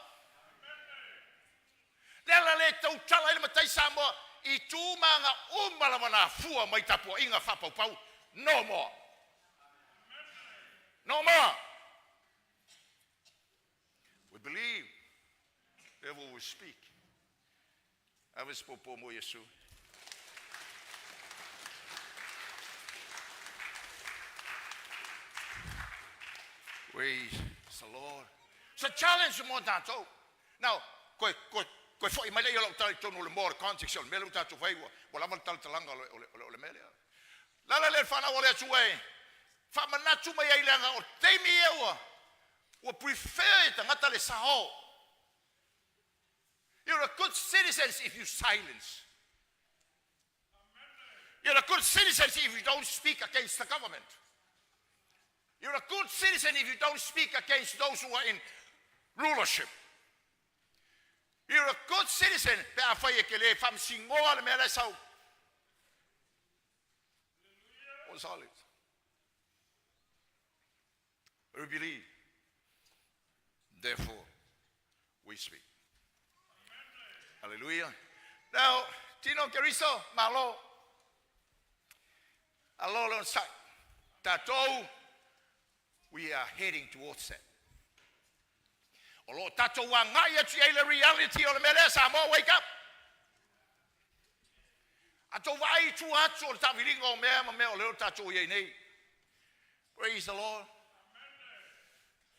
Le ala le tautala ai le matai Samoa i tu ma aga uma lava na afua mai tapuaiga faapaupau. No more. No more. We believe. Therefore we speak. Ave se popo mo Iesu. Praise the Lord. It's a challenge mo tatou. Now, koe, koe, koe foi mai lea i lau tala i totonu o le more context o le mea lea ua tatou fai, ua, ua lava le talatalaga o le, o le, o le, o le mea lea. Lala lea le fanau a le Atua e faamanatu mai ai leaga o taimi ia ua, ua prefer e tagata le sao. You're a good citizen if you silence. You're a good citizen if you don't speak against the government. You're a good citizen if you don't speak against those who are in rulership. You're a good citizen pe afai e ke le faamasinoa le mea la e sau. O solid. We believe. Therefore, we speak. Hallelujah. Now, Tino Keriso, malo. Alo le onosai. Tatou, we are heading towards that. O lo o tatou agai atu i ai le reality o le mea lea, Samoa, wake up! A tou vaai i tua atu o le taaviliga o mea ma mea o lea o tatou i ai nei. Praise the Lord.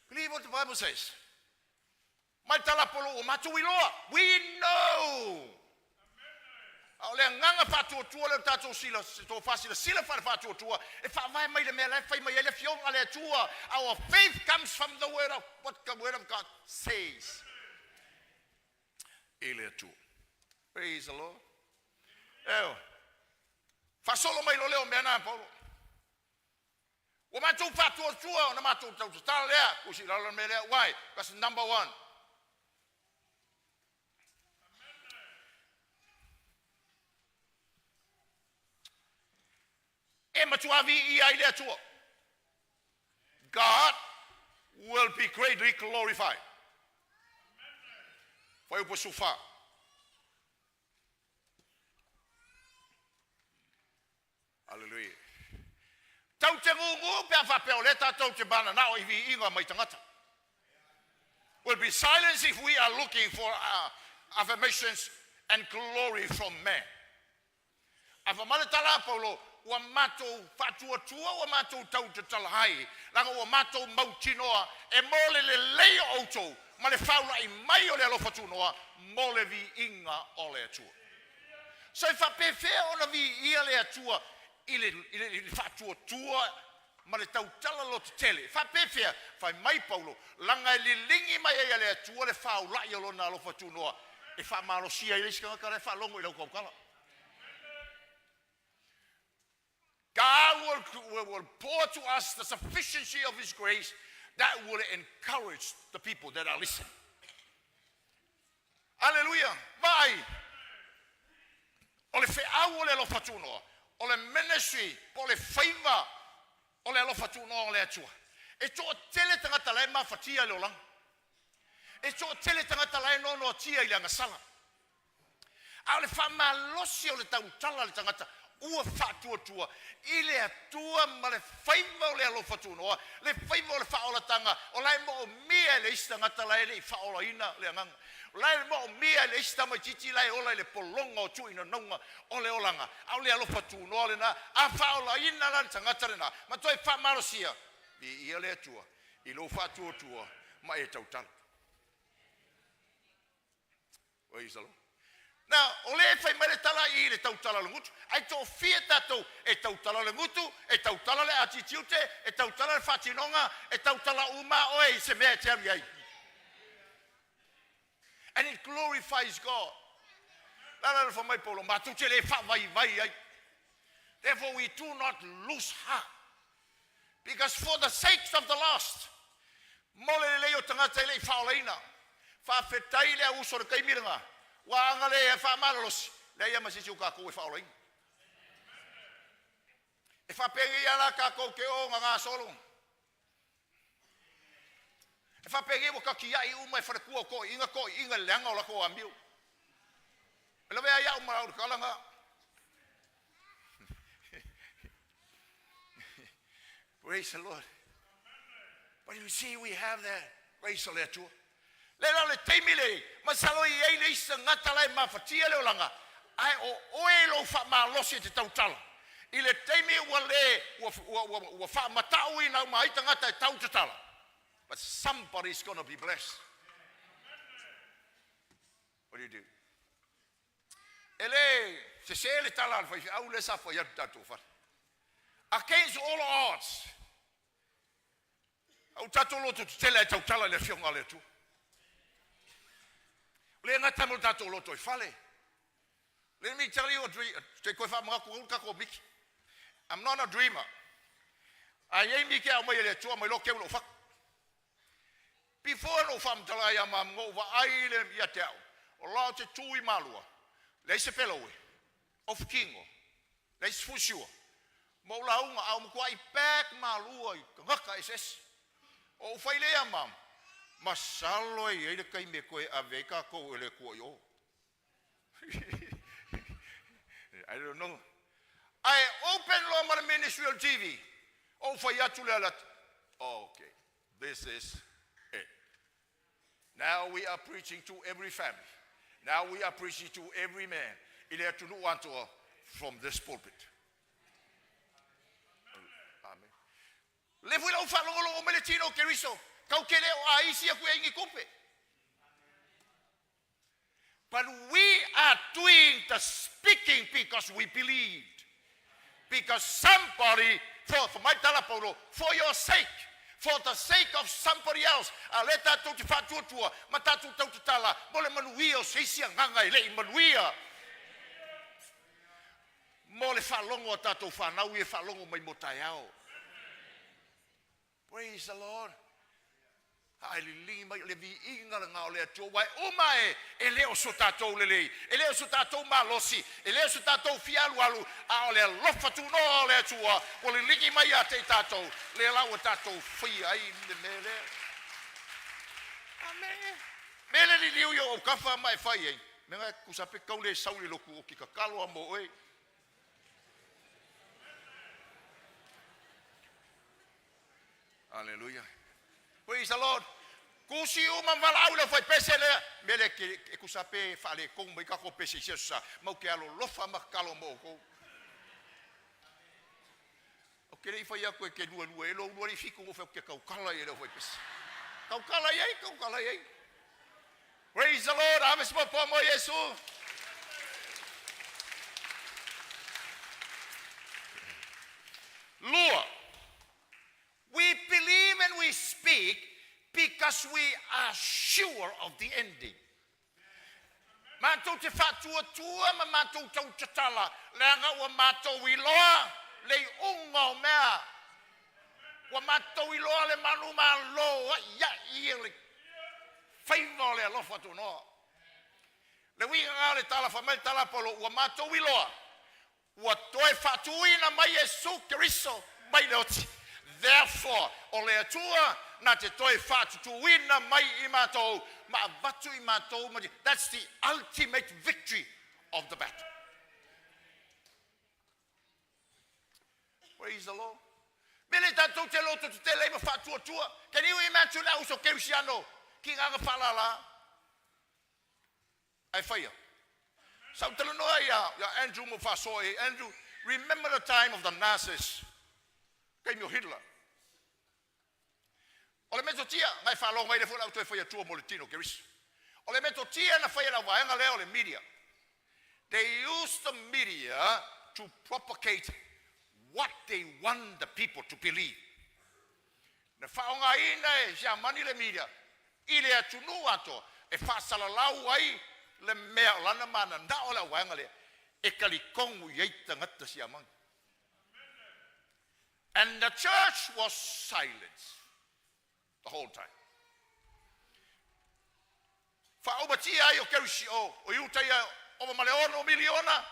Believe what the Bible says. Mai tala polo ua matou iloa. We know. A o le agaga faatuatua lea o tatou sila, tofa silasila faale-faatuatua, e faavae mai le mea la e fai mai ai le Afioga a le Atua. Our faith comes from the word of, what the word of God says. I le Atua. Praise the Lord. Eo. Faasolo mai lo leo mea na Paulo. Ua matou faatuatua ona matou tautatala lea, kusi lalo le mea lea. Why? Because number one, e matua viia ai le Atua. God will be greatly glorified. Fuaiupu 14. Hallelujah. Tau te ngūngū pe a faapea o lea tātou te mananao i viiga mai tagata. We'll be silent if we are looking for affirmations and glory from man. Ae fai mai le tala a Paulo, ua matou faatuatua, ua matou tautatala ai, leaga ua matou mautinoa e mo le lelei o outou ma le faula'i mai o le alofa tunoa mo le viiga o le Atua. So e faapefea ona viia le Atua i le, i le, i le faatuatua ma le tautala lototele? E faapefea? Fai mai Paulo, leaga e liligi mai ai e le Atua le faula'i o lona alofa tunoa e faamalosia ai le isi tagata la e faalogo i lau tautala. God will pour to us the sufficiency of His grace that will encourage the people that are listening. Hallelujah. Vaai, o le feau o le alofa tunoa, o le ministry, po o le faiva o le alofa tunoa o le Atua. E toatele tagata la e mafatia i le olaga. E toatele tagata la e noanoatia i le agasala. A o le faamalosi o le tautala a le tagata ua faatuatua i le Atua ma le faiva o le alofa tunoa, le faiva o le faaolataga, o la e moomia e le isi tagata la e le i faaolaina le agaga. O la e moomia e le isi tamaitiiti la e ola i le pologa o tuuinanauga o le olaga, a o le alofa tunoa lena, a faaolaina la le tagata lena, ma toe faamalosia, viia le Atua i lou faatuatua ma e tautala. Praise the Lord. Now, o lea e fai mai le tala i le tautala o le gutu, ai toafia tatou e tautala le gutu, e tautala le attitude, e tautala le faatinoga, e tautala uma oe i se mea e te alu i ai. And it glorifies God. La la la mai Paulo, matou te le faavaivai ai. Therefore we do not lose heart. Because for the sake of the lost, mo le lelei o tagata e le i faaolaina, faafetai le auuso o le taimi lena, ua agalelei e faamalolosi, leai lava ma se isi o tatou e faaolaina. E faapenei lava la tatou te o gagasolo. E faapenei ua tatiai uma e faletua o toeaiina toeaiina i le leaga o latou amio. E lavea ai au ma au le tala lena. Praise the Lord. But you see, we have that grace o le Atua. Le la le taimi le, masalo i ai le isi tagata la e mafatia le olaga, ae o oe lou faamalosi e te tautala. I le taimi ua le, ua, ua, ua, ua faamatauina uma ai tagata e tautatala. But somebody's gonna be blessed. What do you do? E le sese le tala a le faifeau lea sa fai atu tatou fale. Against all odds. Au tatou loto tetele ai tautala i le afioga a le Atua. Le gata mo le tatou lotoifale. Let me tell you a dream. Te koe whaamangatu au kako miki. I'm not a dreamer. A iai miki au mai e le atua mai lo keu lo whaku. Before no whaamtala ia ma ngo wa ai le ia te au. O lao te tui malua. Leai se pelo e. Off kingo. Leai se fusiua. Ma ou lauga, a o matuai pack malua i tagata eseese. O ou fai lea ma, masalo e i ai le taimi e toe ave ai tatou e le Atua i o. I don't know. Ae open loa ma le ministry o le TV, ou fai atu lea la, okay, this is it. Now we are preaching to every family. Now we are preaching to every man i le atunuu atoa from this pulpit. Amen. Le foi lau faalogologo mai le tino o Keriso, kau ke le o aisi aku e ingi kupe. But we are doing the speaking because we believed. Because somebody, for my tala paulo, for your sake, for the sake of somebody else, a le tatou te faatuatua ma tatou tautatala mo le manuia o se isi agaga e le i manuia. Mo le faalogo a tatou whanau i e faalogo mai mo taeao. Praise the Lord. A e liligi mai le viiga lena o le Atua, ua e uma e, e le o so tatou lelei, e le o so tatou malosi, e le o so tatou fialualu, a o le alofa tunoa o le Atua, ua liligi mai ia te i tatou, lea la ua tatou faia ai le mea lea. Amene. Me le liliu i o ou kafa ma e fai ai, me ngai kusape kau le sau le loku o ki kakalo a mo oe. Hallelujah. Praise the Lord. Kusi uma valaau le fai pese lea. Me le ke e kusa pe whaale kong mai kako pese i se sa. Mau ke alo lofa ma kalo mo kou. O ke lei fai aku e ke lua lua e lo lua li fiku mo ke kau kala i le fai pese. Kau kala i ai, kau kala i ai. Praise the Lord. Ave se po mo Yesu. Lua. We believe and we speak because we are sure of the ending. Matou te faatuatua ma matou tautatala, leaga ua matou iloa le iuga o mea. Ua matou iloa le manu malo a'ia'i e le faiva o le alofa tunoa. Le uiga lena o le tala fai mai le tala a Paulo, ua matou iloa ua toe faatuina mai Iesu Keriso mai le oti. Therefore, o le Atua na te toe faatutuina mai i matou ma avatu i matou ma That's the ultimate victory of the battle. Praise the Lord. Me le tatou te loto te tele ma faatuatua. Can you imagine au so Kerisiano ki ngā whaalala? Ai whaia. Sa talanoa ia, ia Andrew mo whasoa e. Andrew, remember the time of the Nazis. Taimi o Hitler. O le metotia, ngai whaalonga i le fua lau toe whaia tua mo le tino Keriso. O le metotia na whaia lau vaenga lea o le media. They use the media to propagate what they want the people to believe. Na whaongaina e Siamani le media i le atunuu atoa e faasalalau ai le mea o lana mana na o le auvaega lea e talitonu i ai tagata Siamani. And the church was silent the whole time. Faaumatia ai o Kerusi o, o Iuta ia ova ma le ono miliona,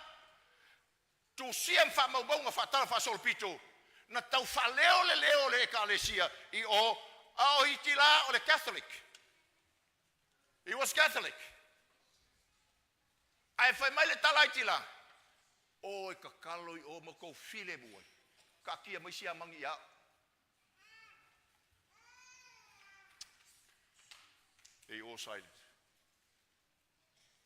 tusia ma faamaumauga faatala faasolopito, na tau faaleo le leo o le ekalesia i o, a o Hitila o le Catholic. He was Catholic. Ae fai mai le tala Hitila, o e kakalo i o ma kou file mua. Kaatia mai Siamani ia au. They all silent.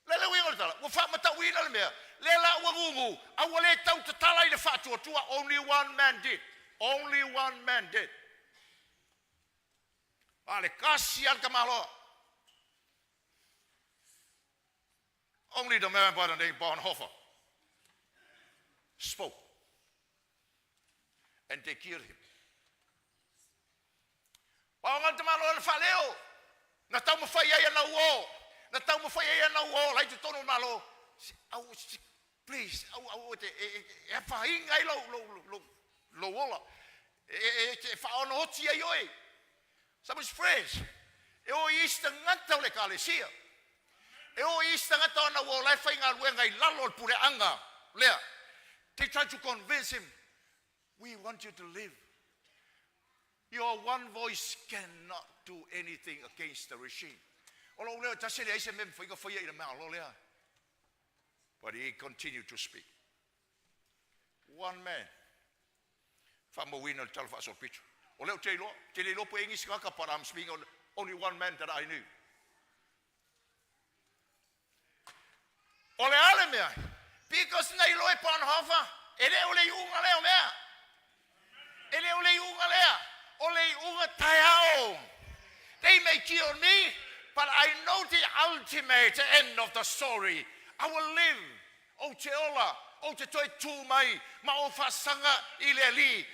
Le le uiga o le tala, ua faamatauina le mea, lea la ua gugu, a ua le tautatala i le faatuatua, only one man did. Only one man did. A le kasi a le tamaloa. Only the man by the name Bonhoeffer spoke. And they killed him. Paoga le tamaloa na faaleo, na taumafai ai ana uo. Na taumafai ai ana ua ola ai totonu o le Malo. Au, please, au, au, e, e, e afaina ai lou, lou, lou, lou ola. E, e, e faaonooti ai oe. Someone's fresh. E o i isi tagata o le ekalesia. E o i isi tagata ona ua ola e faigaluega i lalo o le puleaga lea. They try to convince him, we want you to live. Your one voice cannot do anything against the regime. O lou leo e tasi e leai se mea e mafai ona faia i le Malo lea. But he continued to speak. One man. Faamauina le tala faasolopito. O lea ou te iloa, ou te le iloa po e i ai nisi tagata, but I'm speaking on only one man that I knew. O le a le mea? Because na iloa e Bonhoeffer, e le o le iuga lea o mea. E le o le iuga lea. O le iuga taeao. They may kill me, but I know the ultimate end of the story. I will live. Ou te ola, ou te toe tū mai, ma ou faasaga i le Alii.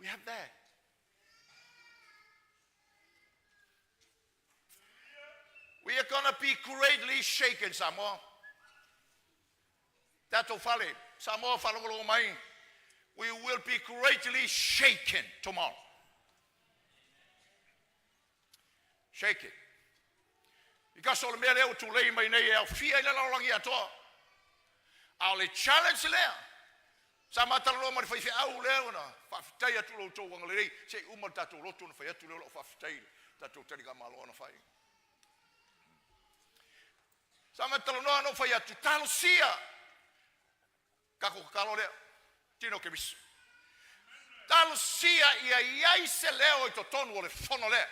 We have that. We are gonna be greatly shaken, Samoa. Tatou fale, Samoa faalogologo mai, we will be greatly shaken tomorrow. Shaken. Because o le mea lea ua tulei mai nei e aofia i le lalolagi atoa. A o le challenge lea, sa ma talanoa ma le faifeau lea ona faafetai atu lo outou agalelei, se i uma le tatou lotu ona fai atu lea o lau faafetai i le tatou taligamalo ona fai. Sa ma talanoa na ou fai atu, talosia tatou tatalo lea, tino Keriso. Talosia ia i ai se leo i totonu o le fono lea.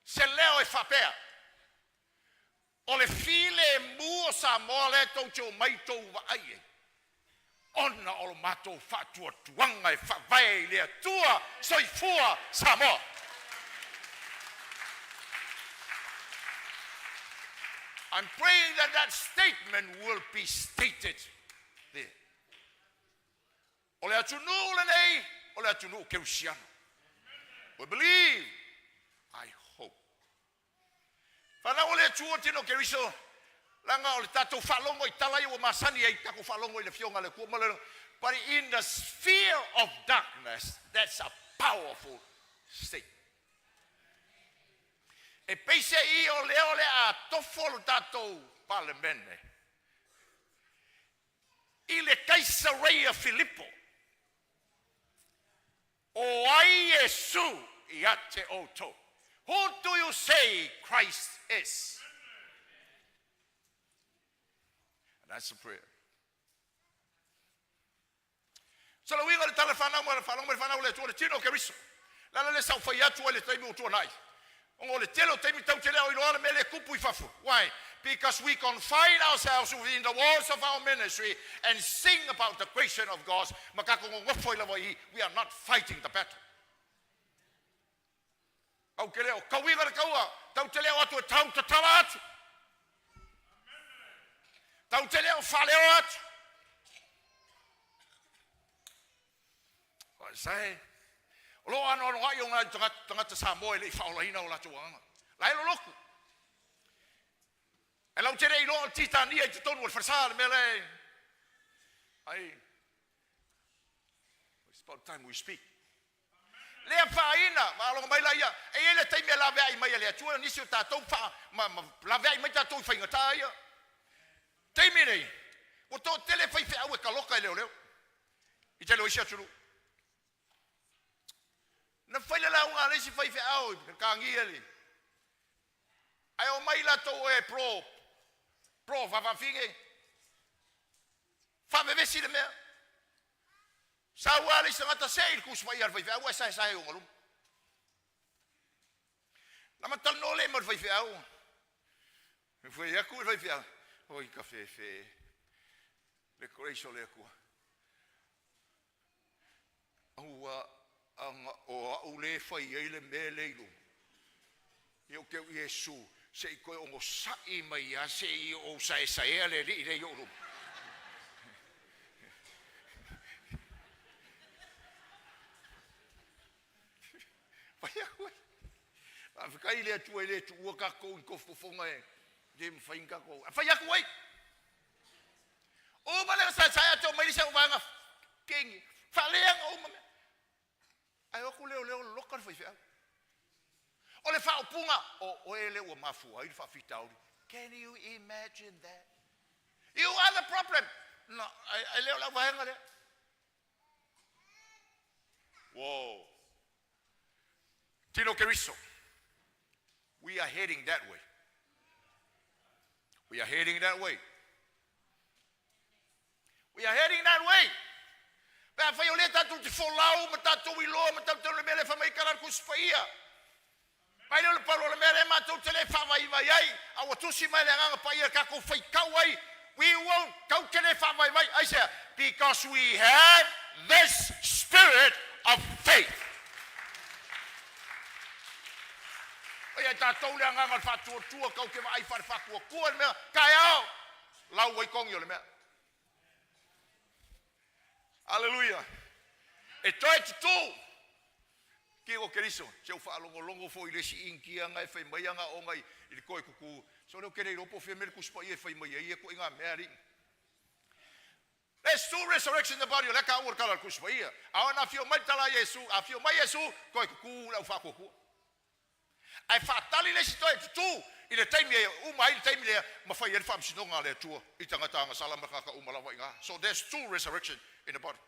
Se leo e faapea, o le filemu o Samoa lea tou te omai tou vaai ai, ona o lo matou faatuatuaga e faavae i le Atua. Soifua Samoa! I'm praying that that statement will be stated there. O le atunuu lenei, o le atunuu kerisiano. We believe, I hope. Fanau o le Atua tino Keriso, leaga o le tatou faalogo i tala ia ua masani ai tatou faalogo i le Afioga a le Atua ma le But in the sphere of darkness, that's a powerful state. E peiseai o lea o le a tofo lo tatou Palemene i le Kaisareia Filipo. O ai Iesu ia te outou? Who do you say Christ is? And that's a prayer. So le uiga o le tala whanau ma le whanau ma le whanau le Atua le tino o Keriso. Le ala lea sa ou fai atu ai le taimi ua tuanai. Ona o le tele o taimi tau te le o iloa le mea lea e tupu i fafo. Why? Because we confine ourselves within the walls of our ministry and sing about the creation of God ma tatou nonofo ai lava i i. We are not fighting the battle. Tau te leo, tauiga le taua, tau te leo atu e tau tatala atu. Tau te leo whaleo atu. Sae, o loo anoanoai o ngai tagata, tagata Samoa e le i faaolaina o latou agaga. La e lolotu. E lau te le iloa o le Titania i totonu o le falesa le mea lea e... Ai, it's about time we speak. Lea faaina, faalogo mai laia, e i ai le taimi e laveai mai e le Atua nisi o tatou faa, ma, ma laveai mai tatou i faigata ia. Taimi nei, ua toatele faifeau e kaloka e leoleo i tele o isi atunuu. Na fai le lauga a le isi faifeau i Peretania le, ae omai latou e pro, pro faafafine, faavevesi le mea. Sau lava le isi tagata sei i le tusi paia a le faifeau ae saesae i ona luma. Na ma talanoa le ma le faifeau. Fai atu i le faifeau, oi ka fefe, le grace o le Atua. Aua aga o au le fai ai le mea le i luma. Ia ou te u Iesu, se i toe onosai mai lava se i ou saesaea le alii lea i ou luma. Fai atu ai. Faafetai i le Atua e le tuua tatou i tofotofoga e le mafai ona tatou fai atu ai. Uma lea saesae atu mai le isi vaega kengi faaleaga uma mea. Ae o atu leoleo loka le faifeau. O le faaupuga o oe lea ua mafua ai le faafitauli. Can you imagine that? You are the problem. No, ai lea o le vaega lea. Whoa. Tino Keriso. We are heading that way. We are heading that way. We are heading that way. Pe afai o lea tatou te folau ma tatou iloa ma tatou le mea lea fai mai tala a le Tusi Paia. Mai lea o le palo o le mea lea matou te le faavaivai ai, a ua tusi mai le Agaga Paia tatou faitau ai. We won't, tau te le faavaivai. Aisea? Because we have this spirit of faith. Oi ai tatou le agaga o le faatuatua, tau te vaai faale-faatuatua le mea, taeao, lau ai togi o le mea. Aleluia. E toe tutū. Ki o Keriso, se u faalogologo foi i le isi Initia na e fai mai ana ona i le toe tutū. So leo ke le iloa po o fea mea le Tusi Paia e fai mai ai ia ituaiga mea alii. There's two resurrection in the body, o lea taua le tala a le Tusi Paia. A ona afio mai le tala a Iesu, afio mai Iesu, toe tutū le au faatuatua. Ae faatali le isi toe tutū i le taimi e uma ai le taimi lea ma fai ai le faamasinoga a le Atua i tagata agasala ma tagata uma lava i ina. So there's two resurrection in the body.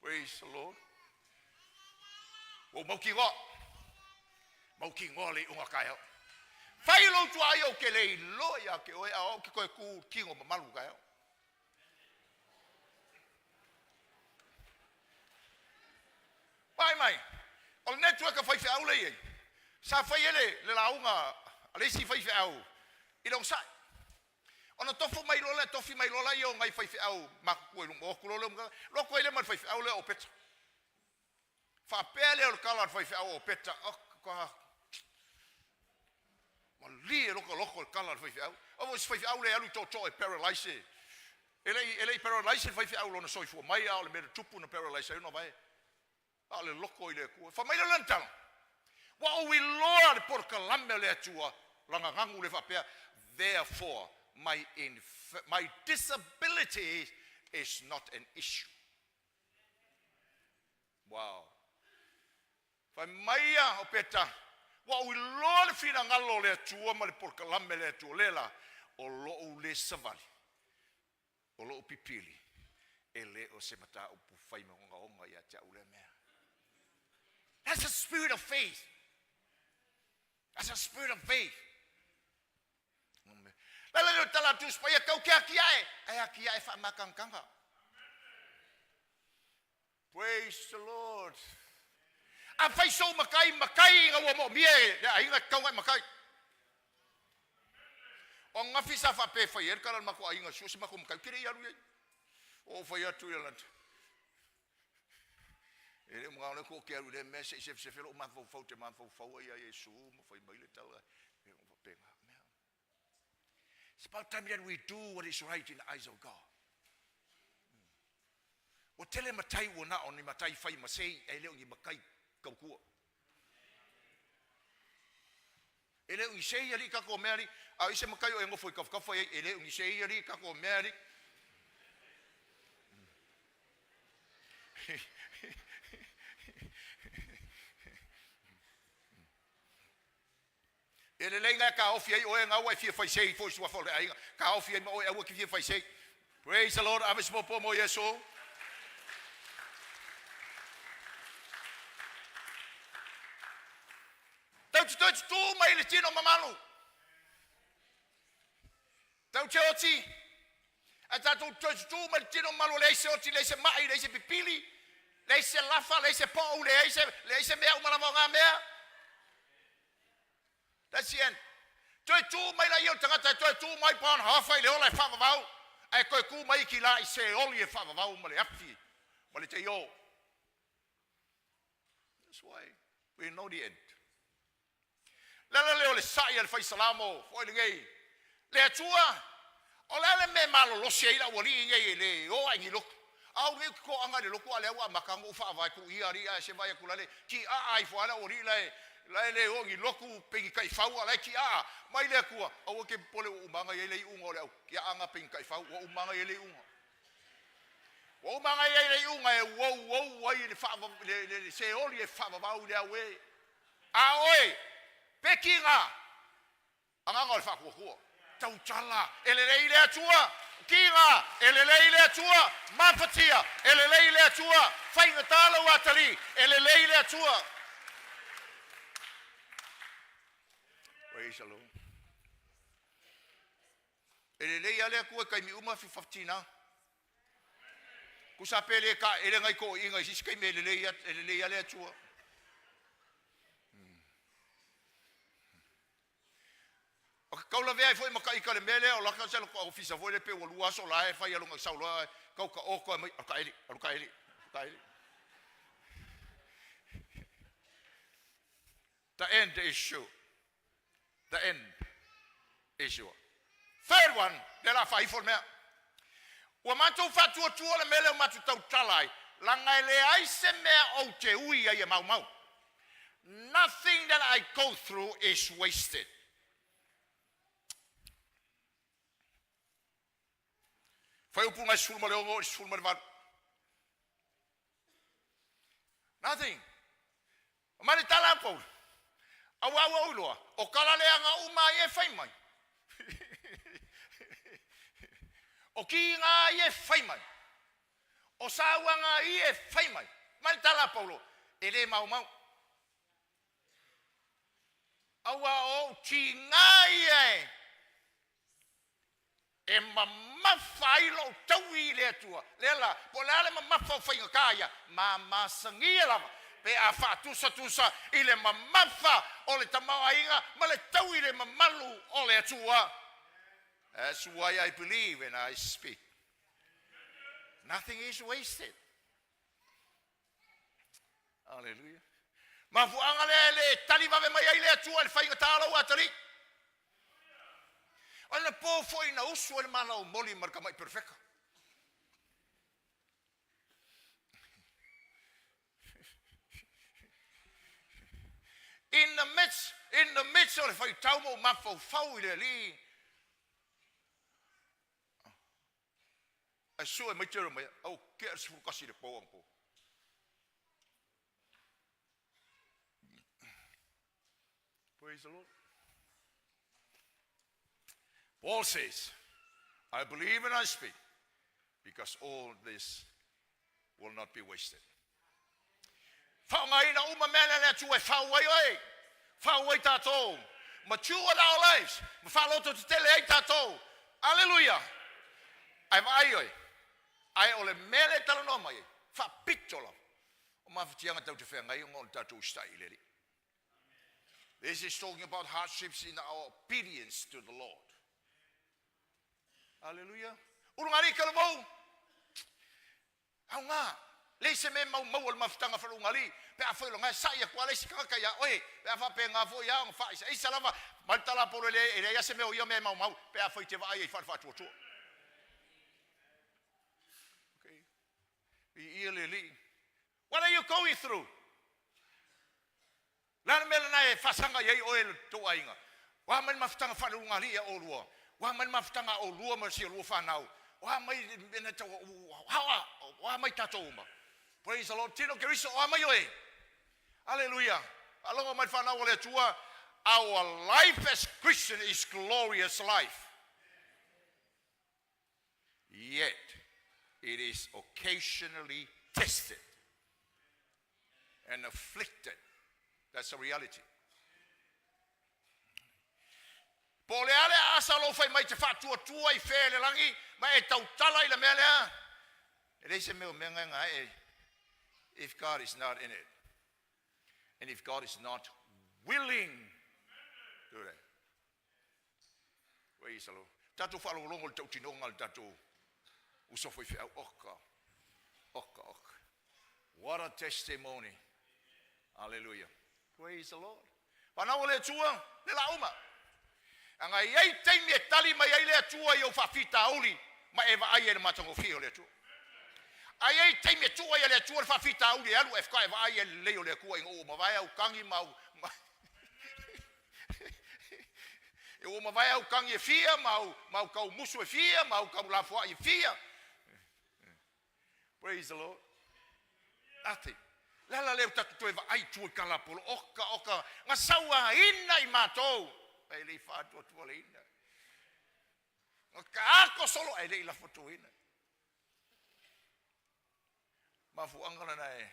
Praise the Lord. Ua ou mautinoa. Mautinoa le iuga taeao. Fai lou tuaai ou te le iloa ia te oe, a o au ke toe tu tino mamalu taeao. Vaai mai, o le network a faifeau lea e i ai, sa fai ai le, le lauga a le isi faifeau i le onosai. Ona tofu mai loa lea, tofi mai loa laia o nai faifeau matutua i luma, o atu loa lea, alu atu ai lea ma le faifeau lea o Peta. Faapea lea o le tala a le faifeau o Peta, oh, ka, malie loka loko le tala a le faifeau. Aua foi se faifeau lea e alu i tootoo e paralyse. E le i, e le i paralyse le faifeau lona soifua mai, a o le mea na tupu na paralyse ai ona vae. A o le loko i le Atua. Fai mai lea o lana tala, Ua ou iloa le polokalame a le Atua, lana ganu lea faapea, Therefore my, my disability is not an issue. Wow. Fai mai ia o Peta, ua ou iloa le finagalo o le Atua ma le polokalame a le Atua, lea la, o lou le savali, o lou pipili, e le o se mataupu fai ma ogaoga ia te au lea mea. That's a spirit of faith. That's a spirit of faith. La la le tala atu spaia kau ke atiae, ai atiae whaamakangkanga. Praise the Lord. A fai sou makai, makai ina ua moomia e le aiga e tatau ona e makai. O ananafi sa faapea e fai ai le tala a le matou aiga, sue se matou makai, ou te le i alu i ai. Ua ou fai atu i lana, e le o manao le ou te alu i lea mea se i sefesefe lou mafaufau, ou te mafaufau ai ia Iesu ma fai mai le tala, e faapena mea. It's about time that we do what is right in the eyes of God. Ua tele matai ua na o ni matai fai ma sei, e le o ni matai tautua. E le o ni sei alii tatou mea alii, a o i se matai o e nofo i tafatafa i ai, e le o ni sei alii tatou mea alii. E lelei na e taofi ai oe na ua e fia fai sei foi suafa o le aiga. Taofi ai ma oe aua e te fia fai sei. Praise the Lord, ave se popo mo Iesu. Tau te toe tutū mai i le tino mamalu. Tau te oti, ae tatou toe tutū mai le tino mamalu, leai se oti, leai se mai, leai se pipili, leai se lafa, leai se pou, leai se, leai se mea uma lava o ngā mea. That's the end. Toe tū mai la ia o le tagata e toe tū mai pa ona hafa i le ola e whaavavau, ae toe tū mai ki la i se oli e whaavavau ma le afi, ma le teio. That's why we know the end. Le ala lea o le sa'i a le fai Salamo foi lenei, Le Atua, o le a le mea e malolosi ai le aualii nei e le o ae ni lotu? Au nei ou te toaga i le lotu a lea ua amata ona ou faavae tuu ia alii ae se vaai atu la le tiaa ifo a le aualii la e la e le oo ni lotu pe ni taifau a la e tiaa mai le Atua aua te popole ua uma ana i ai le iuga o le au tiaaga pe ni taifau ua uma ana i ai le iuga. Ua uma ana i ai le iuga e uouou ai le faava le le seoli e faavavau i le au e. A oe pe tiga Agaga o le faatuatua. Tautala, e lelei le Atua. Kiga, e lelei le Atua. Mafatia, e lelei le Atua. Faigata lou atalii, e lelei le Atua. Praise the Lord. E lelei lava le Atua i taimi uma fatina. Tusa pe le ka ele ngai toeaiina i se isi taimi e lelei e lelei lava le Atua. O ke taulavea ai foi ma ka ita le mea lea o laka se loko ofisa foi le pe ua lua aso la e fai alo sau loa kau ka oko mai alu ka eli alu ka eli alu ka eli. The end is sure. The end is sure. Third one, le la faaifo le mea. Ua matou faatuatua le mea lea ua matou tautala ai, laga e leai se mea ou te ui ai e maumau. Nothing that I go through is wasted. Fuaiupu 16 i le 18. Nothing. Ma le tala a Paula, Auā ua ou iloa, o tala leaga uma ai e fai mai. O kiga ai e fai mai. O sauaga ai e fai mai. Ma le tala a Paulo, E le maumau. Auā o ou tiga ia e e mamafa ai lou taui i le Atua. Lea la, po o le a le mamafa o faigata ia, ma masania lava pe a faatusatusa i le mamafa o le tamaoaiga ma le taui i le mamalu o le Atua. That's why I believe and I speak. Nothing is wasted. Aleluia. Mafuaaga lea e le tali vave mai ai le Atua i le faigata o lou atalii. O le po foi na usu ai le malaumoli ma le tamai perofeta. In the midst, in the midst o le faitau ma ou mafaufau i le Alii, Ae sue mai Jeremiah, au kea le 11 i le po anapo. Praise the Lord. Paul says, I believe and I speak because all this will not be wasted. Faaaogaina uma mea lea le Atua e fau ai oe, fau ai tatou. Mature our lives, ma faalototetele ai tatou. Aleluia! Ae vaai oe, ae o le mea lea e talanoa mai ai, faapito lava, o mafatiaga tatou te feagai ona o le tatou usitai i le Alii. This is talking about hardships in our obedience to the Lord. Aleluia. Ulugalii talavou. Aoga, leai se mea e maumau o le mafutaga falugalii, pe afai o laga e sa'i atu lava le isi tagata iā oe, pe a faapena foi lava ona faaisaisa lava mai le tala a Paulo, e leai, e leai lava se mea o ia mea e maumau, pe afai e te vaai ai faale-faatuatua. Okay. Viia le Alii. What are you going through? Le a le mea lena e faasaga i ai oe e lo tou aiga? Ua a mai le mafutaga faaleulugalii a olua? Ua a mai le mafutaga a olua ma si olua fanau? Ua a mai le mea na tau ua a mai tatou uma? Praise the Lord. Tino Keriso, o a mai oe? Aleluia. Faalogo mai le fanau a le Atua. Our life as Christian is glorious life. Yet it is occasionally tested and afflicted. That's a reality. Po o le a le aasa o lou fai mai te faatuatua i fea i le lagi ma e tautala i le mea lea, e leai se mea o mea ngae e if God is not in it. And if God is not willing to do that. Praise the Lord. Tatou faalogologo i le tautinoga a le tatou uso faifeau. Oka, oka, oka. What a testimony. Hallelujah. Praise the Lord. Fanau a le Atua, le la uma. Aga e i ai taimi e tali mai ai le Atua i ou faafitauli ma e vaai ai i le matagofie o le Atua. Ae i ai taimi e tuu ai e le Atua le faafitauli e alu ae faatoa e vaai ai i le lelei o le Atua ina ua mavae au tagi ma au e ua mavae au tagi e fia ma au, ma au taumusu e fia ma au taulafoai e fia. Praise the Lord. Ate. Le ala lea ua tatou toe vaai i tua i kalapolo, oka, oka, na sauaina i matou, ae le i faatuatualeina. Na taato solo ae le i lafotoina. Mafuaaga lena e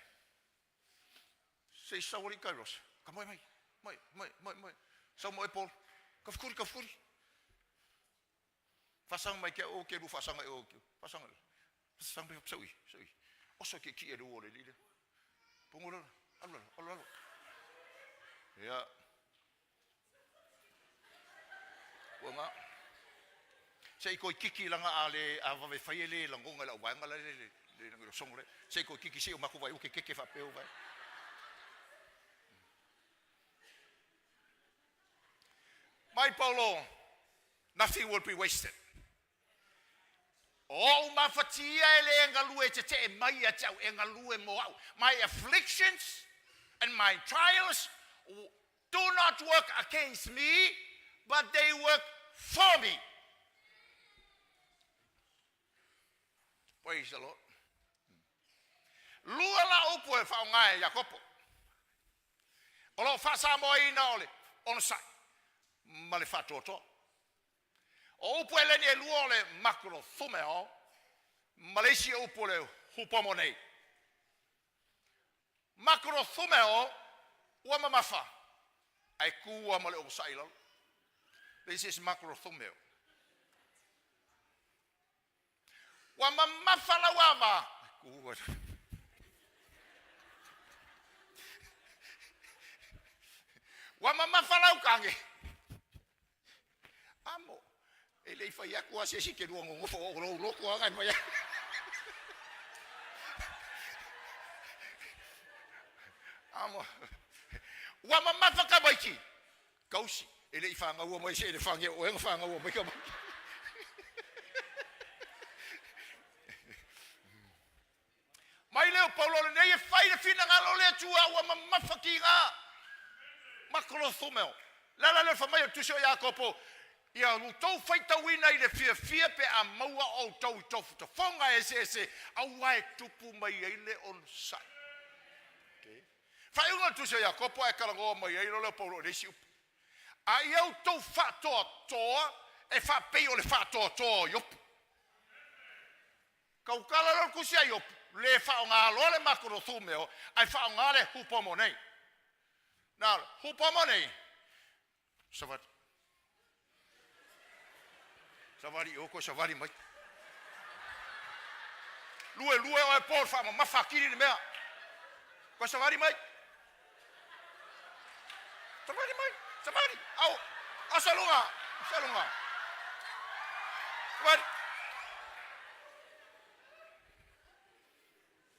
se i sau alii Kairos, ka moe mai, moe, moe, moe, moe. Sau moe Paul, tafutuli, tafutuli. Faasaga mai ke au ke lu faasaga i o ke faasaga. Faasaga mai sau i, sau i. Oso ke ki e lu o le lile. Pongo lalo, alu lalo, alu lalo. Ia. Ua nga. Se i koi kiki langa a le a vave fai e le lagona i lau vaega la le le le sogo le. Se i koi kiki se i o matou vai o ke keke faapea o vai. Mai Paulo, nothing will be wasted. O ou mafatia e le galue e tetee mai ia te au, e galue mo au. My afflictions and my trials do not work against me, but they work for me. Praise the Lord. Lua la upu e faaaoga e Iakopo. O lo o faasamoaina o le onosai ma le faatoatoa. O upu eleni e lua o le makrothumeo ma le isi upu o le hupomonei. Makrothumeo ua mamafa ae tu lava ma le onosai i lalo. This is makrothumeo. Ua mamafa lau ava ae tu Ua mamafa lau kage. Amo, e le i fai atu lava se isi te lua nonofo o lou loto lava e fai atu. Amo, ua mamafa tamaiti, tausi, e le i fanaua mai se elefane o oe na fanaua mai tamaiti. Mai lea o Paulo lenei e fai le finagalo o le Atua ua mamafa tiga. Makrothumeo. Le ala lea o le fai mai o le tusi o Iakopo, Ia outou faitauina i le fiafia pe a maua outou i tofutafoga eseese, aua e tupu mai ai le onosai. Okay. Faaiuga o le tusi o Iakopo ae talanoa mai ai loa lea o Paulo i le isi upu. A ia outou faatoatoa e faapei o le faatoatoa o Iopu. Tautala loa le tusi a Iopu, le faaaoga loa le makrothumeo, ae faaaoga le hupomonei. Na o le hupomonei, savali. Savali i o toe savali mai. Lue lue oe Paul faamamafa atili le mea. Toe savali mai. Savali mai, savali. Au, oso luga, oso luga. Savali.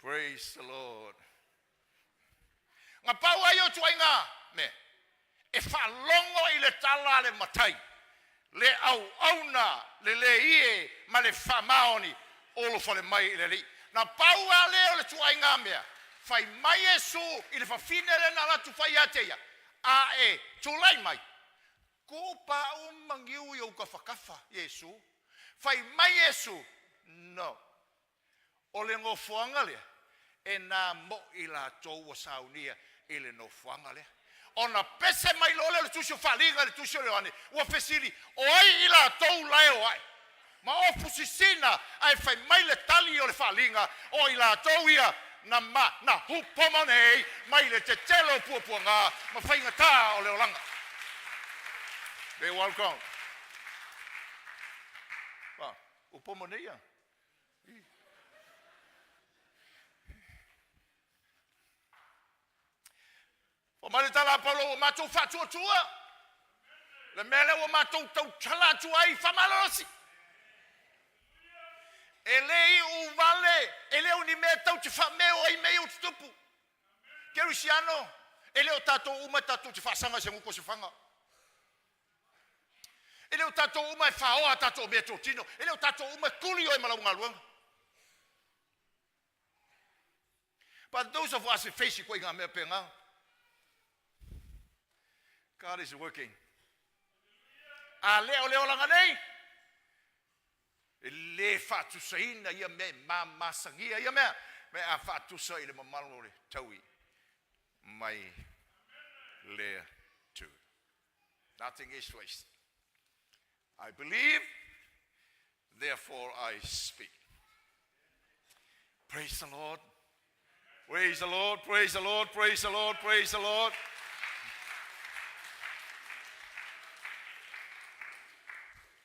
Praise the Lord. Na pau ai o ituaiga mea e faalogo i le tala a le matai, le auauna, le le ie ma le faamaoni o ulufale mai i le Alii. Na pau lava lea o le ituaiga mea, fai mai Iesu i le fafine lea na alu atu fai ia te ia, A e tulai mai, tuu paau ma niu i ou tafatafa, Iesu. Fai mai Iesu, No. O le nofoaga lea, e na moʻi latou ua saunia i le nofoaga lea. Ona pese mai loa lea o le Tusi o Faaliga i le Tusi o Ioane, ua fesili, O ai i latou la e o ae? Ma ofu sisina ae fai mai le tali o le Faaliga, O i latou ia na ma, na hupomo nei mai le tetele o puapuaga ma faigata o le olaga. Be welcome. Upomo nei ia. Fai mai le tala a Paulo, ua matou faatuatua le mea lea ua matou tautala atu ai, faamalolosi. E le iu vale, e le o ni mea tau te faameo ai mea ia ua tutupu. Kerisiano, e le o tatou uma tatou te faasaga i se gutu o se faga. E le o tatou uma e faoa a tatou meatotino. E le o tatou uma e tuli oe ma lau galuega. But those of us e face i koʻi ngā mea pēnā, God is working. A lea o le olaga nei, e lē faatusaina ia mea e mamasagia ia mea, me a faatusa i le mamalu o le taui mai lea tu. Nothing is wasted. I believe, therefore I speak. Praise the Lord. Praise the Lord, praise the Lord, praise the Lord, praise the Lord.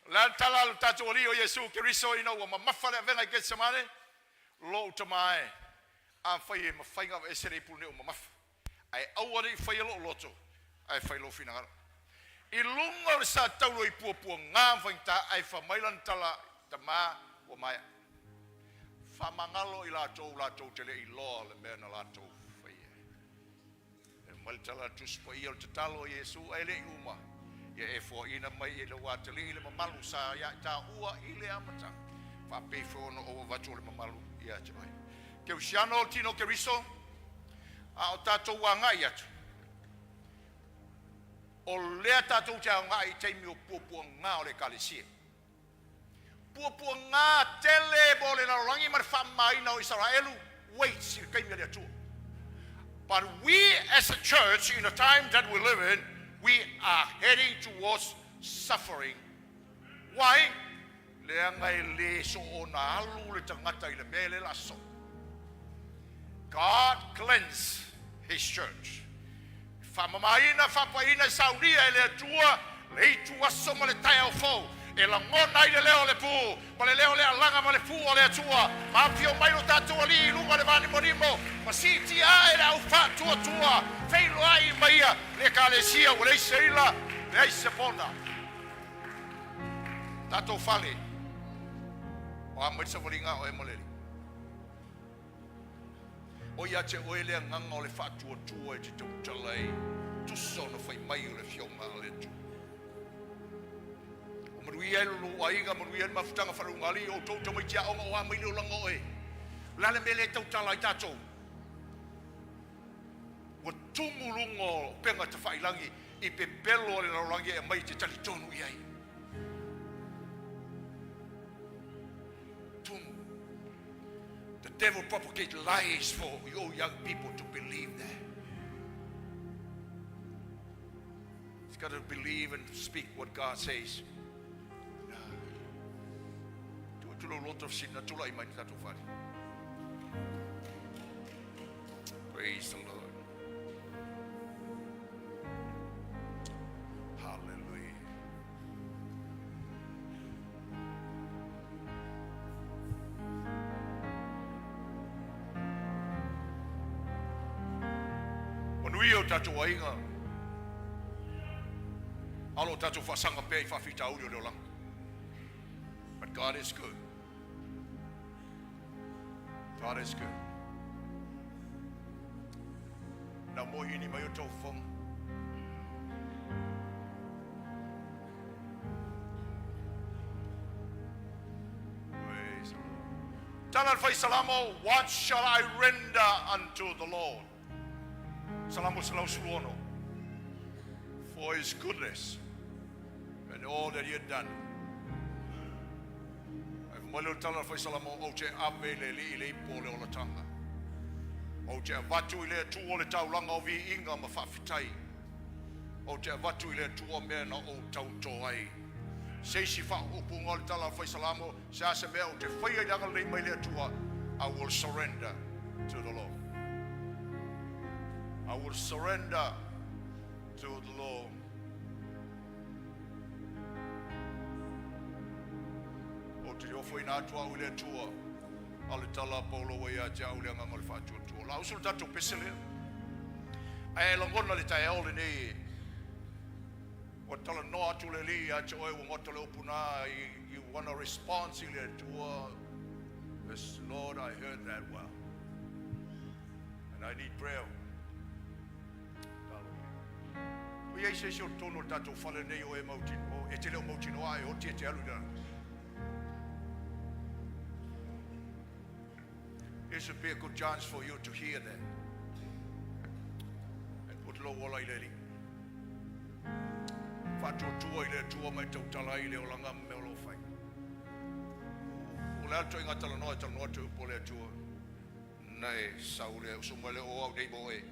Le tala lo tatou Alii o Iesu Keriso ina ua mamafa le avega i Ketsemane, lou Tama e, afai e mafai ona aveese le ipu lenei o mamafa, ae aua ne i faia lou loto, ae fai lou finagalo. I luga o le sa taulo i puapuaga ma faigata, ae fai mai lana tala, Tama, ua maea. Faamagalo i latou latou te le iloa le mea na latou faia. E mai le tala a le Tusi Paia o le tatalo a Iesu ae le i uma, ia e foaina mai e lou atalii le mamalu sa ia taua i le amataga, faapei foi ona ou avatu o le mamalu ia te oe. Keusiano o le tino o Keriso, a o tatou agai atu, o lea tatou te aogai i taimi o puapuaga o le Ekalesia. Puapuaga tele mo le lalolagi ma le faamamaina o Isaraelu waits i le taimi a le Atua. But we as a church in the time that we live in, we are heading towards suffering. Why? Leaga e lē soona alu le tagata i le mea le la soo. God cleanse His church. Faamamaina, faapaina e saunia e le Atua le itu aso ma le taeao fou, e lagona ai le leo o le pū, ma le leo o le alaga ma le pū o le Atua. Ma afio mai lo tatou Alii i luga o le vanimonimo, ma siitia ae le au faatuatua, feiloai ma ia le Ekalesia ua leai se ila, leai se pona. Tatou fale, o a mai le savaliga a oe ma le Alii. O ia te oe le agaga o le faatuatua e te tautala ai, tusa ona fai mai o le afioga a le Atua. O manuia ai lo lou aiga, manuia ai le mafutaga faaleugaalii, o outou tamaiti aoga o a mai le olaga o oe. O le a le mea lea e tautala ai tatou? Ua tumu luga o upega tafailagi i pepelo a le lalolagi e aumai e te talitonu i ai. Tumu. The devil propagate lies for you young people to believe that. It's got to believe and speak what God says. Tu tu lo loto sina tulai mai tatou fale. Praise the Lord. Hallelujah. Manuia o tatou aiga. Alo o tatou faasaga pea i faafitauli o le olaga. But God is good. God is good. Na mo ini mai o tau fonga. Praise the Lord. Tala le fai Salamo, what shall I render unto the Lord? Salamo 116. For his goodness and all that he had done. Ae fai mai le tala le fai Salamo, ou te ave i le Alii i le ipu o le olataga. Ou te avatu i le Atua o le taulaga o viiga ma faafetai. Ou te avatu i le Atua mea na ou tauto ai. Se isi faaupuga o le tala a le fai Salamo, se a se mea ou te faia i le agalelei mai le Atua, I will surrender to the Lord. I will surrender to the Lord. Ou te ofoina atu au i le Atua, a o le tala a Paulo ua ia te au le agaga o le faatuatua. O le a usu le tatou pese lea. Ae e lagona le taeao lenei, ua talanoa atu le Alii ia te oe, ua gata le upu na, you wanna response i le Atua. Yes, Lord, I heard that well. And I need prayer. O iai se isi o totonu o le tatou fale nei o e mautino, e te le o mautinoa e oti e te alu i le lagi. This would be a good chance for you to hear that. And put lou ola i le Alii. Faatuatua i le Atua ma e tautala ai le olaga ma mea o lo o fai. O le a le ituaiga talanoa e talanoa atu ai upu a le Atua? Na e sau lea, usu mai lea o au nei mo oe.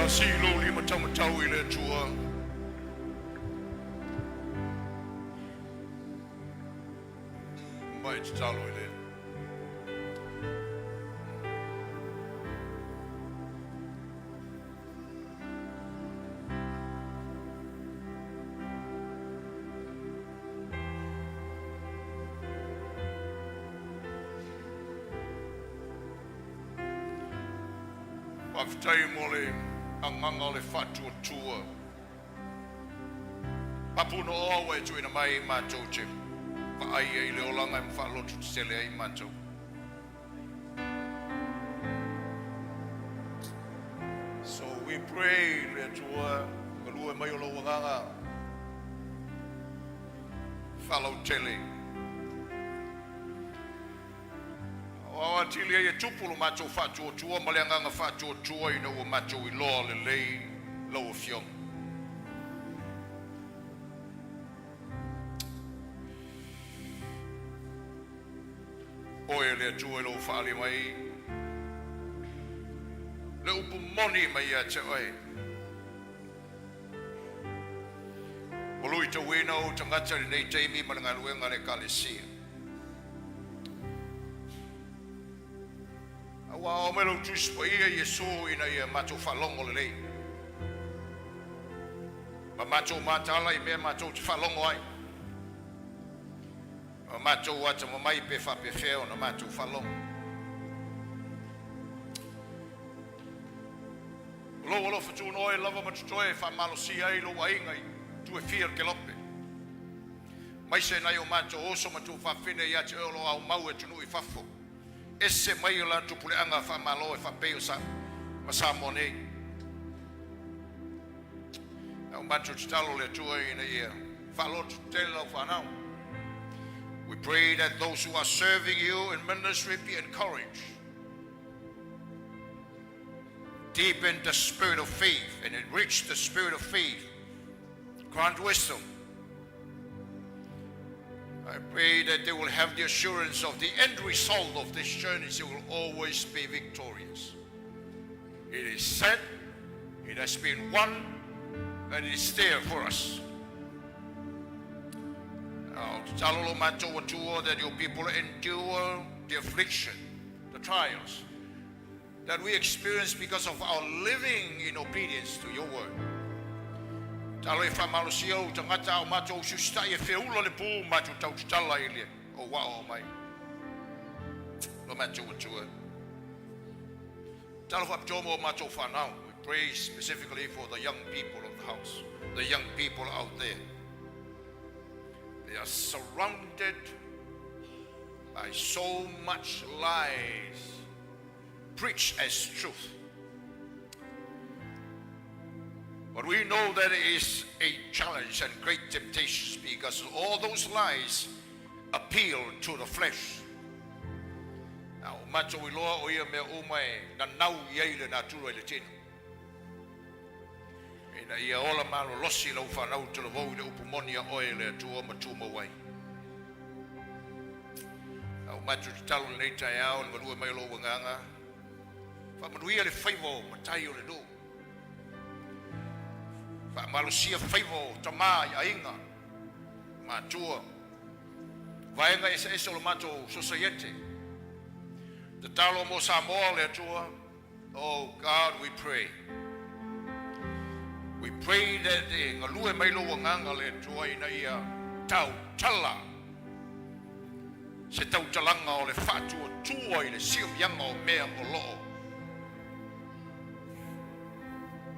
Sii lou lima taumatau i le Atua. Ma e tatalo i le Alii. Faafetai mo le agaga o le faatuatua. Papunoa ua e tuuina mai matou te vaai ai i le olaga e faaloto tetele ai matou. So we pray le Atua galue mai o lou agaga faalautele. atili ai e tupu lo matou faatuatua ma le agaga faatuatua ina ua matou iloa lelei lau Afioga. Oe le Atua i lou faaali mai le upu moni mai ia te oe. Ua luitauina ou tagata i lenei taimi ma le galuega a le Ekalesia. A ua ao mai lou Tusi Paia Iesu ina ia matou faalogo lelei ma matou mataala i mea matou te faalogo ai, ma matou atamamai pe faapefea ona matou faalogo. O lou alofa tunoa e lava ma totoe e faamalosia ai lou aiga i itu e fia o le kelope. Aemaise nai o matou uso ma tuafafine ia te oe o lo o aumau e atunuu i fafo, ese mai o latou puleaga faamalo e faapei o sa ma Samoa nei. A o matou tatalo le Atua ina ia faalototele lau fanau. We pray that those who are serving you in ministry be encouraged. Deepen the spirit of faith and enrich the spirit of faith. Grant wisdom. I pray that they will have the assurance of the end result of this journey. They will always be victorious. It is said, it has been won, and it is there for us. Now, tatalo lo matou Atua that your people endure the affliction, the trials that we experience because of our living in obedience to your word. Talo e whamalosia o tagata o matou usiusitai e feula le pū matou tautatala i le o wao o mai. Lo matou Atua. Talo whapitoa mo matou whanau. We pray specifically for the young people of the house, the young people out there. They are surrounded by so much lies preached as truth. But we know that it is a challenge and great temptations because all those lies appeal to the flesh. Now, matou iloa o ia mea uma e nanau i ai le natura i le tino. Ina ia ola malolosi lau fanau talavou i le upu moni a oe le Atua ma tumau ai. Au matou tatalo lenei taeao le galue mai o lou agaga. Faamanuia le faiva o matai o le nuu. Faamalosia faiva o tamā i aiga, matua, vaega eseese o le matou sosaiete. Tatalo mo Samoa le Atua. Oh God, we pray. We pray that e galue mai lou agaga le Atua ina ia tautala se tautalaga o le faatuatua i le siomiaga o mea o loo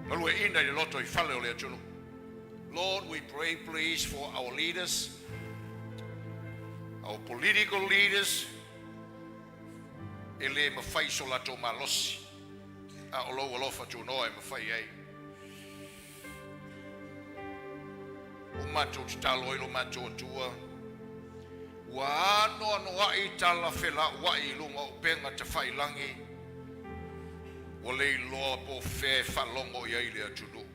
galueaiina i le loto i fale o le atunuu. Lord, we pray please for our leaders, our political leaders, e le mafai so latou malosi, a o lou alofa tunoa e mafai ai. O matou tatalo ai lo matou Atua, ua anoanoai tala felauai i luga o upega tafailagi, ua le iloa po o fea e faalogo i ai le atunuu.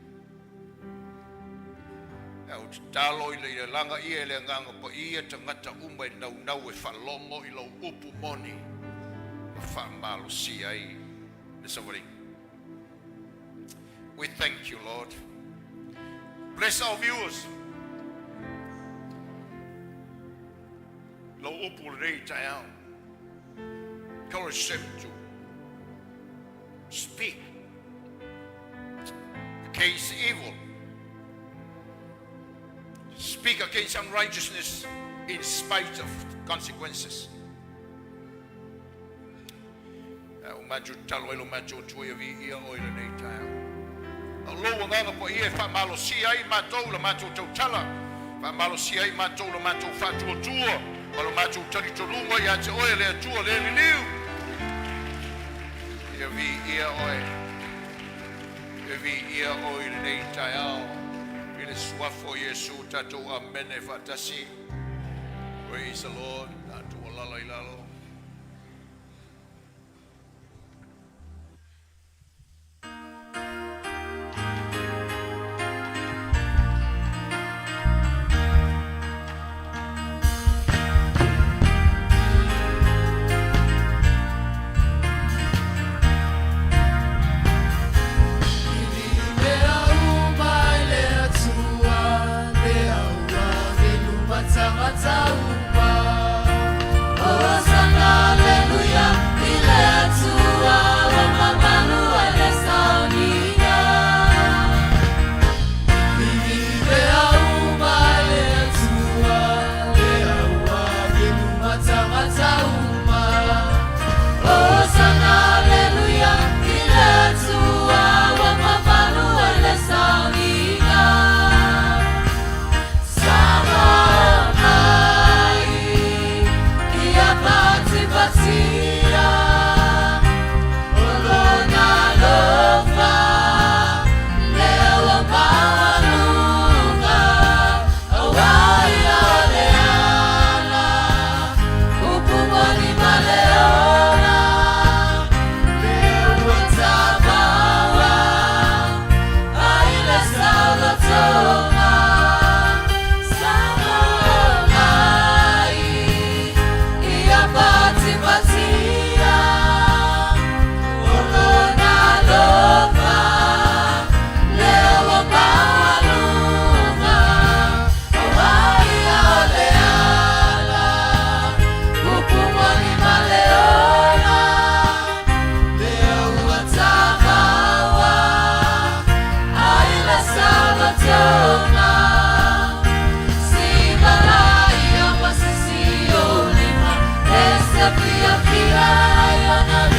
Ae ou tatalo ina ia lagaia e le Agaga Paia tagata uma e naunau e faalogo i lau upu moni ma faamalosia ai le savaliga. We thank you, Lord. Bless our viewers. Lau upu lenei taeao. Encourage them to speak against evil. Speak against unrighteousness in spite of consequences. O matou tatalo ai lo matou Atua ia viia oe lenei taeao. O lou agaga paia e faamalosia ai matou la matou tautala, faamalosia ai matou la matou faatuatua, ma lo matou talitonuga ia te oe le Atua le liliu. Ia viia oe, ia viia oe i lenei taeao, i le suafa o Iesu tatou amene faatasi. Praise the Lord. Tatou alala i lalo. Ia fiafia ai ona.